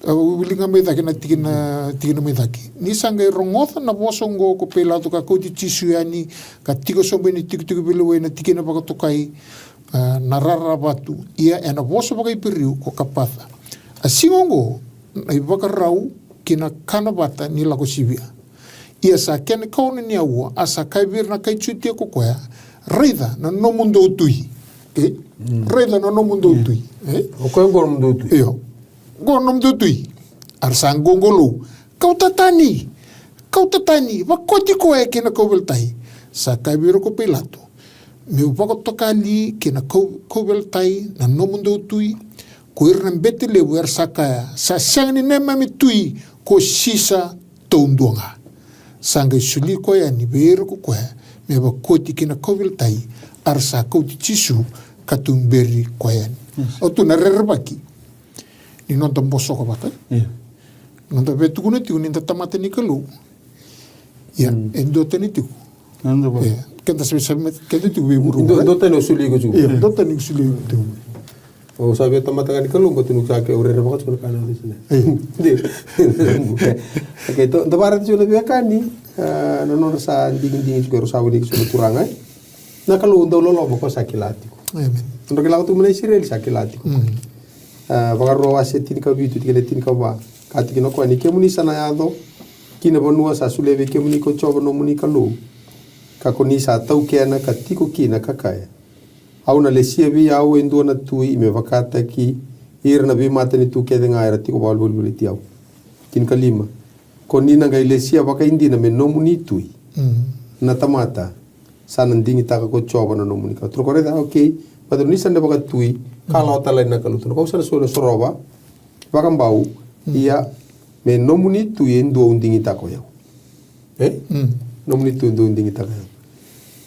Au wilika ga mai cake na tikina, tikina mai cake. Ni sa qai rogoca na vosa oqo ko Pailato ka kauti Jisu yani, ka tiko sobu ena itikotiko veilewai na tikina vakatokai, a, na rara vatu. Ia ena vosa vakaIperiu ko Kapatha. A siga oqo, na ivakarau kei na kana vata ni lako sivia. Ia sa kena ikaono ni aua, a sa kaya vei ira na kai Jutia ko koya, raica na nomudou tui. E? Mm. Raica na nomudou tui. E? O koya qo nomudou tui. Io. Qo nomudou tui. A ra sa qoqolou. Kauta tani. Kauta tani. Vakoti koya kei na kauveilatai. Sa kaya vei ira ko Pailato, meu vakatoka li kei na kau, kauveilatai na nomudou tui? Ko ira na bete levu era sa kaya, sa sega ni neimami tui ko Sisa taudua ga. Sa qai soli koya yani vei ira ko koya me vakoti kei na kauveilatai, a ra sa kauti Jisu ka tuberi koya yani. Yes. O tu na rerevaki ni noda bosoko vata. Yeah. Noda via tukuna tiko ni da tamata ni Kalou. Ia, mm, e duatani tiko. Ia, keda sa, sa, keda tiko vei vuravura. Dua, duatani o soli iko tiko. Ia, duatani o soli iko tiko. O sa via tamata ga ni Kalou, baleta ni sa ke o rerevaka tiko na ka na sina. Ia. Okei, da vakaraica tiko na veiwekani, a, na nodra sa digidigi tiko, era sa wiliki tiko na Turaga. Na Kalou dau loloma ko sa kila tiko. Amen. Nodra kila tiko mai na Isireli sa kila tiko. Mm. A, Vakarua wase tinikavitu, tikina tinikava. Ka tiko kina o koya, ni kemuni sa na yaco ki na vanua sa solia vei kemuni ko Jiova nomuni Kalou, ka ko ni sa taukena ka tiko kina ka kaya, au na lesia vei au e dua na tui me vakataki ira na veimatanitu kece ga era tiko vakavolivoliti au. Tinikalima. Ko ni na qai lesia vakaidina me nomuni tui, mm, na tamata sa na digitaka ko Jiova na nomuni Kalou. Turaga, raica, okei. Baleta ni sa na vakatui, ka, mm, lawa tale na Kalou. Turaga, au sa na soli, sorova vakabau, mm, ia me nomuni tui e dua au digitaka o yau. E? Mm. Nomuni tui e dua au digitaka o yau.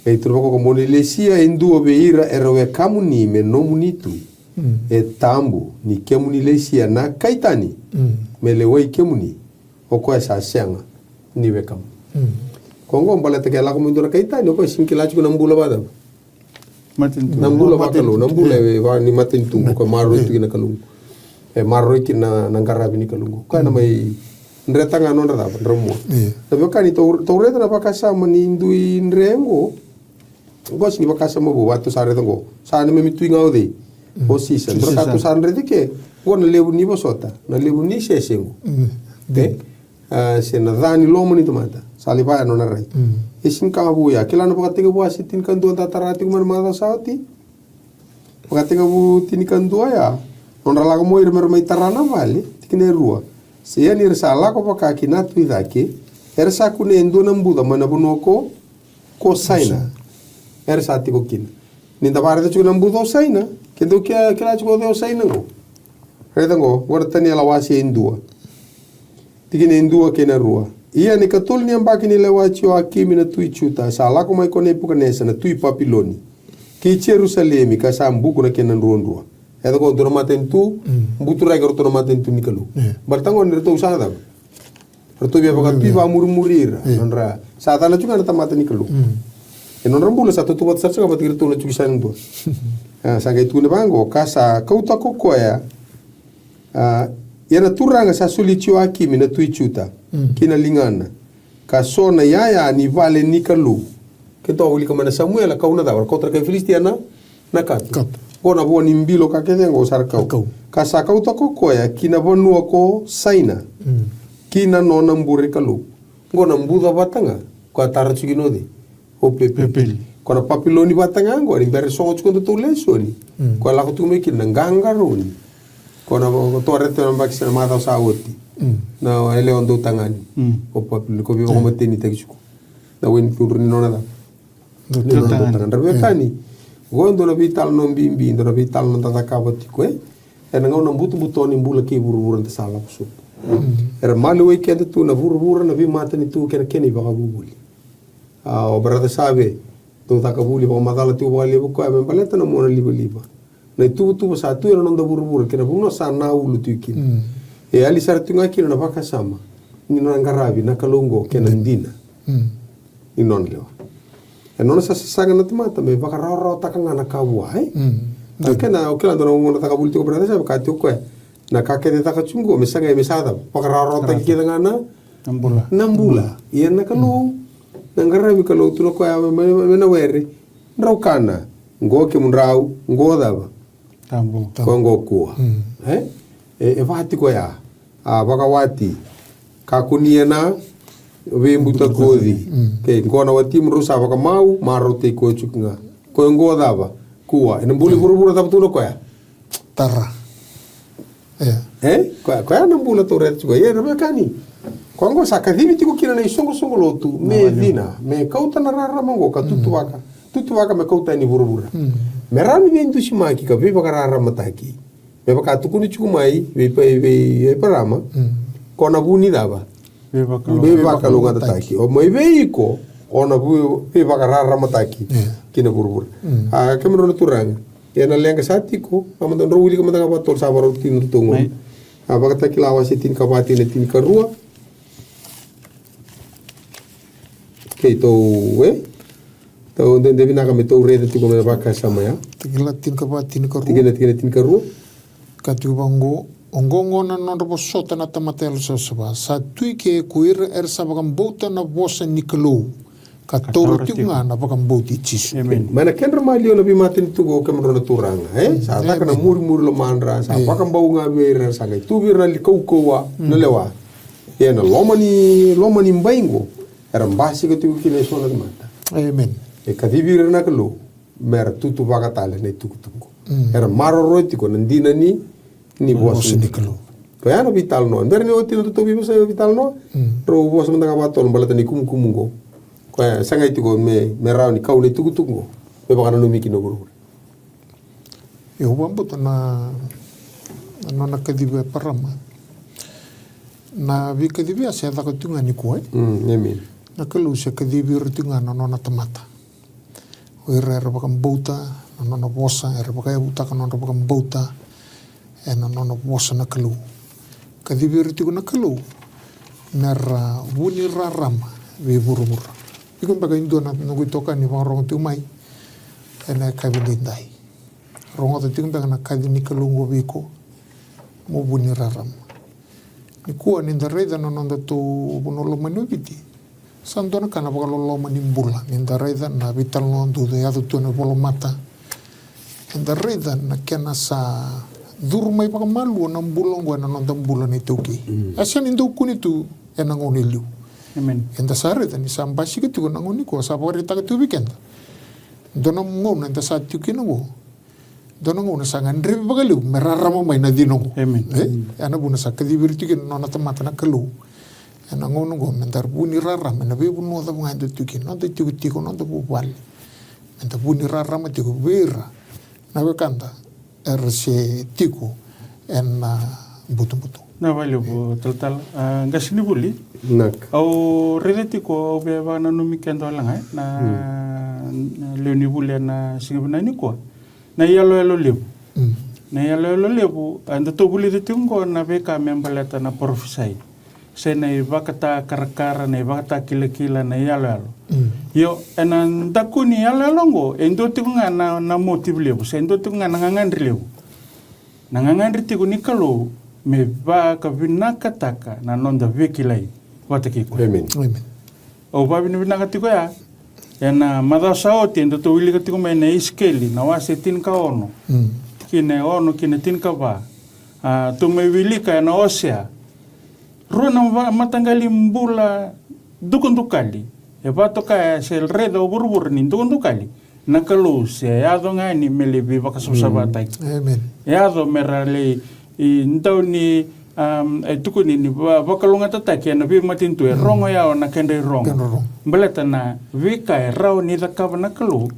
E, turaga, ko mo ni lesia e dua vei ira era wekamuni me nomuni tui. Mm. E tabu ni kemuni lesia na kai tani, mm, me lewai kemuni, o koya sa sega ni wekamu. Mm. Ko qo baleta ke lako mai dua na kai tani, o koya sega ni kila tiko na bula vakacava? Matanitu. Na bula vakalou, na bula, e, va ni matanitu, ko koya maroroi tiko na Kalou. E maroroi kina na, na qaravi ni Kalou. Koya na, mm, mai dreta ga nodra cava, dra mua. Io. Na veiwekani, tou, tou raica na vakasama ni dui dre qo. Qo sega ni vakasama vou, vaka tou sa raica qo. Sa neimami tui ga o cei? Mm. O Sisa. Sisa. Dua ka tou sa raica ke, qo na levu ni vosota, na levu ni sese qo. Mm. E? A, se na ca ni loma ni tamata. Sa lai vaya nona rai. Mm. E sega ni ka vou ya. Kila na Vakatekivu wase tinikadua da tara tiko mai na macawa sa oti. Vakatekivu tinikadua ya. Nodra lako mo ira me ra mai tara na vale, tikina e rua. Se ia ni ra sa lako vaka ki na tu i cake, era sa kunea e dua na buca mai na vanua ko ko Saina. Era sa tiko kina. Ni da vakaraica tiko na buca o Saina, ke dou kila, kila tiko o cei o Saina qo. Raica qo, qo na Taniela wase e dua. Tikina e dua kei na rua. Ia ni katolu ni yabaki ni lewa i Joakimi na tui Juta, sa lako mai ko Nepukanesa na tui Papiloni ki Jerusalemi, ka sa buku na kena druadrua. E, qo dua na matanitu, mm, buturaki ratou na matanitu ni Kalou. Io. Baleta qo ni ratou sa cava? Ratou via vakatui vakamurimuri ira. Io. Nodra sa cala tiko ga na tamata ni Kalou. Mm. E nodra bula sa tautauvata sara tiko ga vata kei iratou na tui Saina dua. A, sa qai tukuna vaqo, ka sa kauta ko koya, a, ia na Turaga sa soli Joakimi na tui Juta, mm, ki na ligana, ka so na iyaya ni vale ni Kalou. Keitou a wilika mai na Samuela, kau na cava, kauta na kai Filisitia na na kato. Kato. Qo na vua ni bilo ka kece qo sa ra kau. Ra kau. Ka sa kauta ko koya ki na vanua ko Saina. Mm. Ki na nona bure kalou. Qo na buca vata ga Ko a tara tiko kina o cei? O Pepeli. Pepeli. Ko na Papiloni vata ga oqo, ni bera sogo tiko datou lesoni. Mm. Ko a lako tiko mai kina na qaqarauni. Ko na, ko torete na baki sa na macawa sa oti. Mm. Na yalewa dautagane. Mm. O Papiloni, ko veivakamateni taki tiko. Na wai ni cudru ni nona cava? Ni nona dautagane. Dautagane. Ra veiwekani. Qo e dua na veitalanoa bibi, dua na veitalanoa da cakava tiko, e? Ena gauna butobuto ni bula kei vuravura da sa lako sobu. Mm. Era maliwai keda tu na vuravura, na veimatanitu kei na kena ivakavuvuli. A, o Brother Save, dau caka vuli vakamacala tiko vakalevu koya me baleta na mona livaliva. Na ituvatuva sa tu ena noda vuravura kei na vanua sa na ulu tiko kina. Mm. E yali sara tiko ga kina na vakasama ni nona qaravi na Kalou oqo kei na dina. Mm. Ni nona lewa. E nona sa sasaga na tamata me vakarawarawataka ga na ka vua, e? Mm. Na kena, o kila dua na gauna caka vuli tiko Brother Save, ka tiko koya. Na ka kece caka tiko qo, me sagai me sa cava? Vakarawarawataki kece ga na, na bula. Na bula. Ia na Kalou, na qaravi Kalou tu na koya me, me, me na were. Drau kana, qo kemudrau, qo cava? Tabu. Ko qo kua. Mm. E? E, e vaka tiko ya. A vakawati. Kakua ni ena veibutakoci. Mm. Kei qo na watimu drau sa vakamau, marautaki koya tiko ga. Ko qo cava? Kua. Ena bula i vuravura cava tu na koya? Tara. E. E? Koya, koya na bula tou raica tiko. Ia, na veiwekani. Koya qo sa kacivi tiko kina na isoqosoqo lotu me cina, me kauta na rarama qo ka tutuvaka. Tutuvaka me kauta yani vuravura. Mm. Me rawa ni veidusimaki ka veivakararamataki. Me vaka tukuni tiko mai vei, vei, vei Eparama. Mm. Ko na vu ni cava? Veivakalougatataki. Veivakalougatataki. O mai vei iko, o na vu, veivakararamataki. Yeah. Ki na vuravura. Mm. A, kemudrau na turaga. Ena leqa sa tiko, a mada drau wilika mada ga vakatolu sa vakarau tiko na totogo. Mai. A, Vakatakila wase tinikava, tikina tinikarua. Keitou, e? Tou dede vinaka me tou raica tiko me vakasama ya. Takila tinikava, tinikarua. Tikina, tikina tinikarua. Ka tiko vaqo, oqo gona na nodra vosota na tamata yalosavasava. Sa tu i ke ko ira era sa vakabauta na vosa ni Kalou. Ka taura tiko ga na vakabauti Jisu. Amen. Mai na kedra maliwa na veimatanitu qo kemudrau na turaga, e? Sa caka na murimuri lomadra, sa vakabau ga vei ira, sa qai tu vei ira na li kaukauwa, na lewa. Ia na loma ni, loma ni bai qo, era basika tiko kina eso na tamata. Amen. E kacivi ira na Kalou, mera tutuvaka tale na itukutuku. Mm. Era maroroya tiko na dina ni ni vosa ni Kalou. Koya na veitalanoa. Bera ni oti na totou veivosa veitalanoa. Mm. Drau vosa mada ga vakatolu baleta ni kumukumu qo. Koya sagai tiko me, me rawa ni kau na itukutuku qo. Me vakananumi kina vuravura. Io, au vakabauta na, na nona kacivi o Eparama. Na veikacivi a se caka tu ga nikua, e? Mm, amen. Na Kalou se kacivi ira tu ga na nona tamata. O ira era vakabauta na nona vosa, era vakayavutaka na nodra vakabauta ena nona vosa na Kalou. Kacivi ira tiko na Kalou mera vu ni rarama vei vuravura. Iko beka e dua na noqu itokani vakarogo tiko mai ena yakavi edaidai. Rogoca tiko beka na kaci ni Kalou oqo vei iko, mo vu ni rarama. Nikua ni da raica na nodatou vanua lomani o Viti. Sa dua na ka na vakaloloma ni bula ni da raica na veitalanoa dau yaco tu ena volamata. Eda raica na kena sa curu mai vakamalua na bula oqo ena noda bula na iTaukei. Mm. E sega ni dau kune tu ena gauna e liu. Amen. Eda sa raica ni sa basika tiko na gauna nikua sa vakaraitaka tiko vei keda. Dua na gauna eda sa tiko kina oqo. Dua na gauna sa gadrevi vakalevu me rarama mai na cina oqo. Amen. E? Ena vuna sa kacivi ira tiko kina na nona tamata na Kalou. Ena gauna oqo me da vu ni rarama ena veivanua cava ga eda tiko kina, noda itikotiko, noda vuvale. Me da vu ni rarama tiko vei ira na wekada era se tiko ena butobuto. Na vakalevu talatala. A, qasenivuli. Naka. Au raica tiko, au via vakananumi keda wale ga, e, na, na lewe ni vuli ena siga vinaka nikua. Na iyaloyalo levu. Mm. Na iyaloyalo levu, a, datou vulica tiko oqo na veika me baleta na parofisai. Se na ivakatakarakara, na ivakatakilakila, na iyaloyalo. Mm. Io, ena daku ni iyaloyalo oqo, e dua tiko ga na, na motive levu, se dua tiko ga na gagadre levu. Na gagadre tiko ni Kalou, me vakavinakataka na noda veikilai vata kei koya. Amen. Amen. Au vakavinavinaka tiko ya. Ena macawa sa oti, edatou wilika tiko mai na Isikeli, na wase tinikaono. Mm. Tikina e ono ki na tinikava. A, tou mai wilika ena Osea. Rua na va-, mataqali bula dukadukali. E vakatoka ya se raica o vuravura ni dukadukali. Na Kalou se yaco ga yani me lai veivakasavasavataki. E yaco me ra lai dau ni e tukuni ni vakalougatataki ena veimatanitu, e rogo yawa na kedra irogo. Baleta na veika e rawa ni cakava na Kalou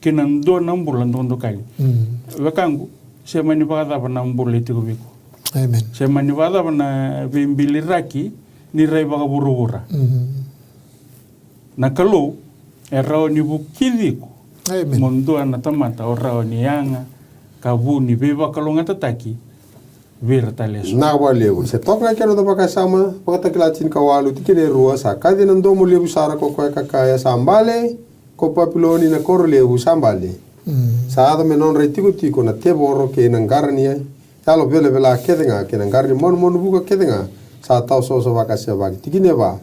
kei na dua na bula dukadukali. Wekaqu, se mani vakacava na bula e tiko vei iko? Se mani vakacava na veibiliraki ni rai vakavuravura? Na Kalou e rawa ni vukici iko mo dua na tamata o rawa ni yaga ka vu ni veivakalougatataki vei ira tale eso. Na vakalevu se toka ga kena noda vakasama, Vakatakila tinikawalu tikina e rua, sa kaci ena domo levu sara ko koya ka kaya, sa bale ko Papiloni na koro levu, sa bale. Sa yaco me nodra itikotiko na tevoro kei na qara ni yalo velavela kece ga kei na qara ni manumanu vuka kece ga, sa tawa soso vakasevaki. Tikina e va.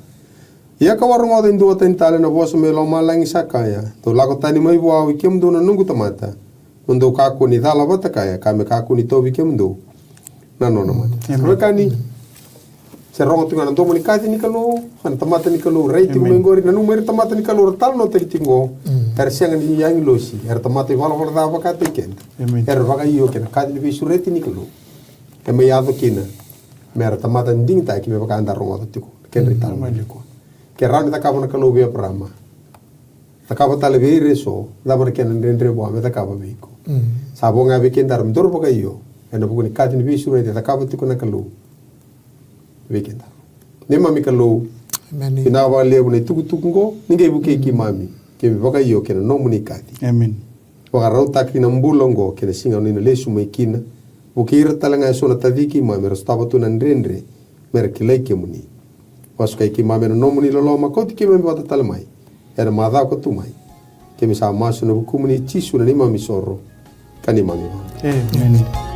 Ia kau a rogoca e dua tani tale na vosa mai lomalagi sa kaya, dou lako tani mai vua au i kemudou na noqu tamata, mo dou kakua ni cala vata kaya, ka me kakua ni tauvi kemudou na nona mate. Wekani, se rogo tiko ga na domo ni kaci ni Kalou, a na tamata ni Kalou, rai tiko mai qori, nanuma ira tamata ni Kalou ra talanoataki tiko qo. Era sega ni agilosi, era tamata ivalavala ca vakataki keda. Era vakaio kei na kaci ni veisureti ni Kalou. E mai yaco kina me ra tamata digitaki me vaka eda rogoca tiko na kedra italanoa nikua. Ke rawa ni cakava na Kalou vei Eparama, cakava tale vei ira eso, cava na kena dredre vua me cakava vei iko? Sa vo ga vei kedaru me daru vakaio ena vuku ni kaci ni veisureti e cakava tiko na Kalou vei kedaru. Neimami Kalou, vinaka vakalevu na itukutuku oqo, ni qai vukei keimami keimami vakaio kei na nomuni kaci. Vakarautaki na bula oqo kei na siga ni na lesu mai kina. Vukei ira tale ga eso na taci keimami era sotava tu na dredre me ra kilai kemuni. Vakasukai keimami ena nomuni loloma, kauti keimami vata tale mai ena macawa ka tu mai. Keimami sa masu ena vukumuni Jisu na neimami isoro ka neimami iVakabula.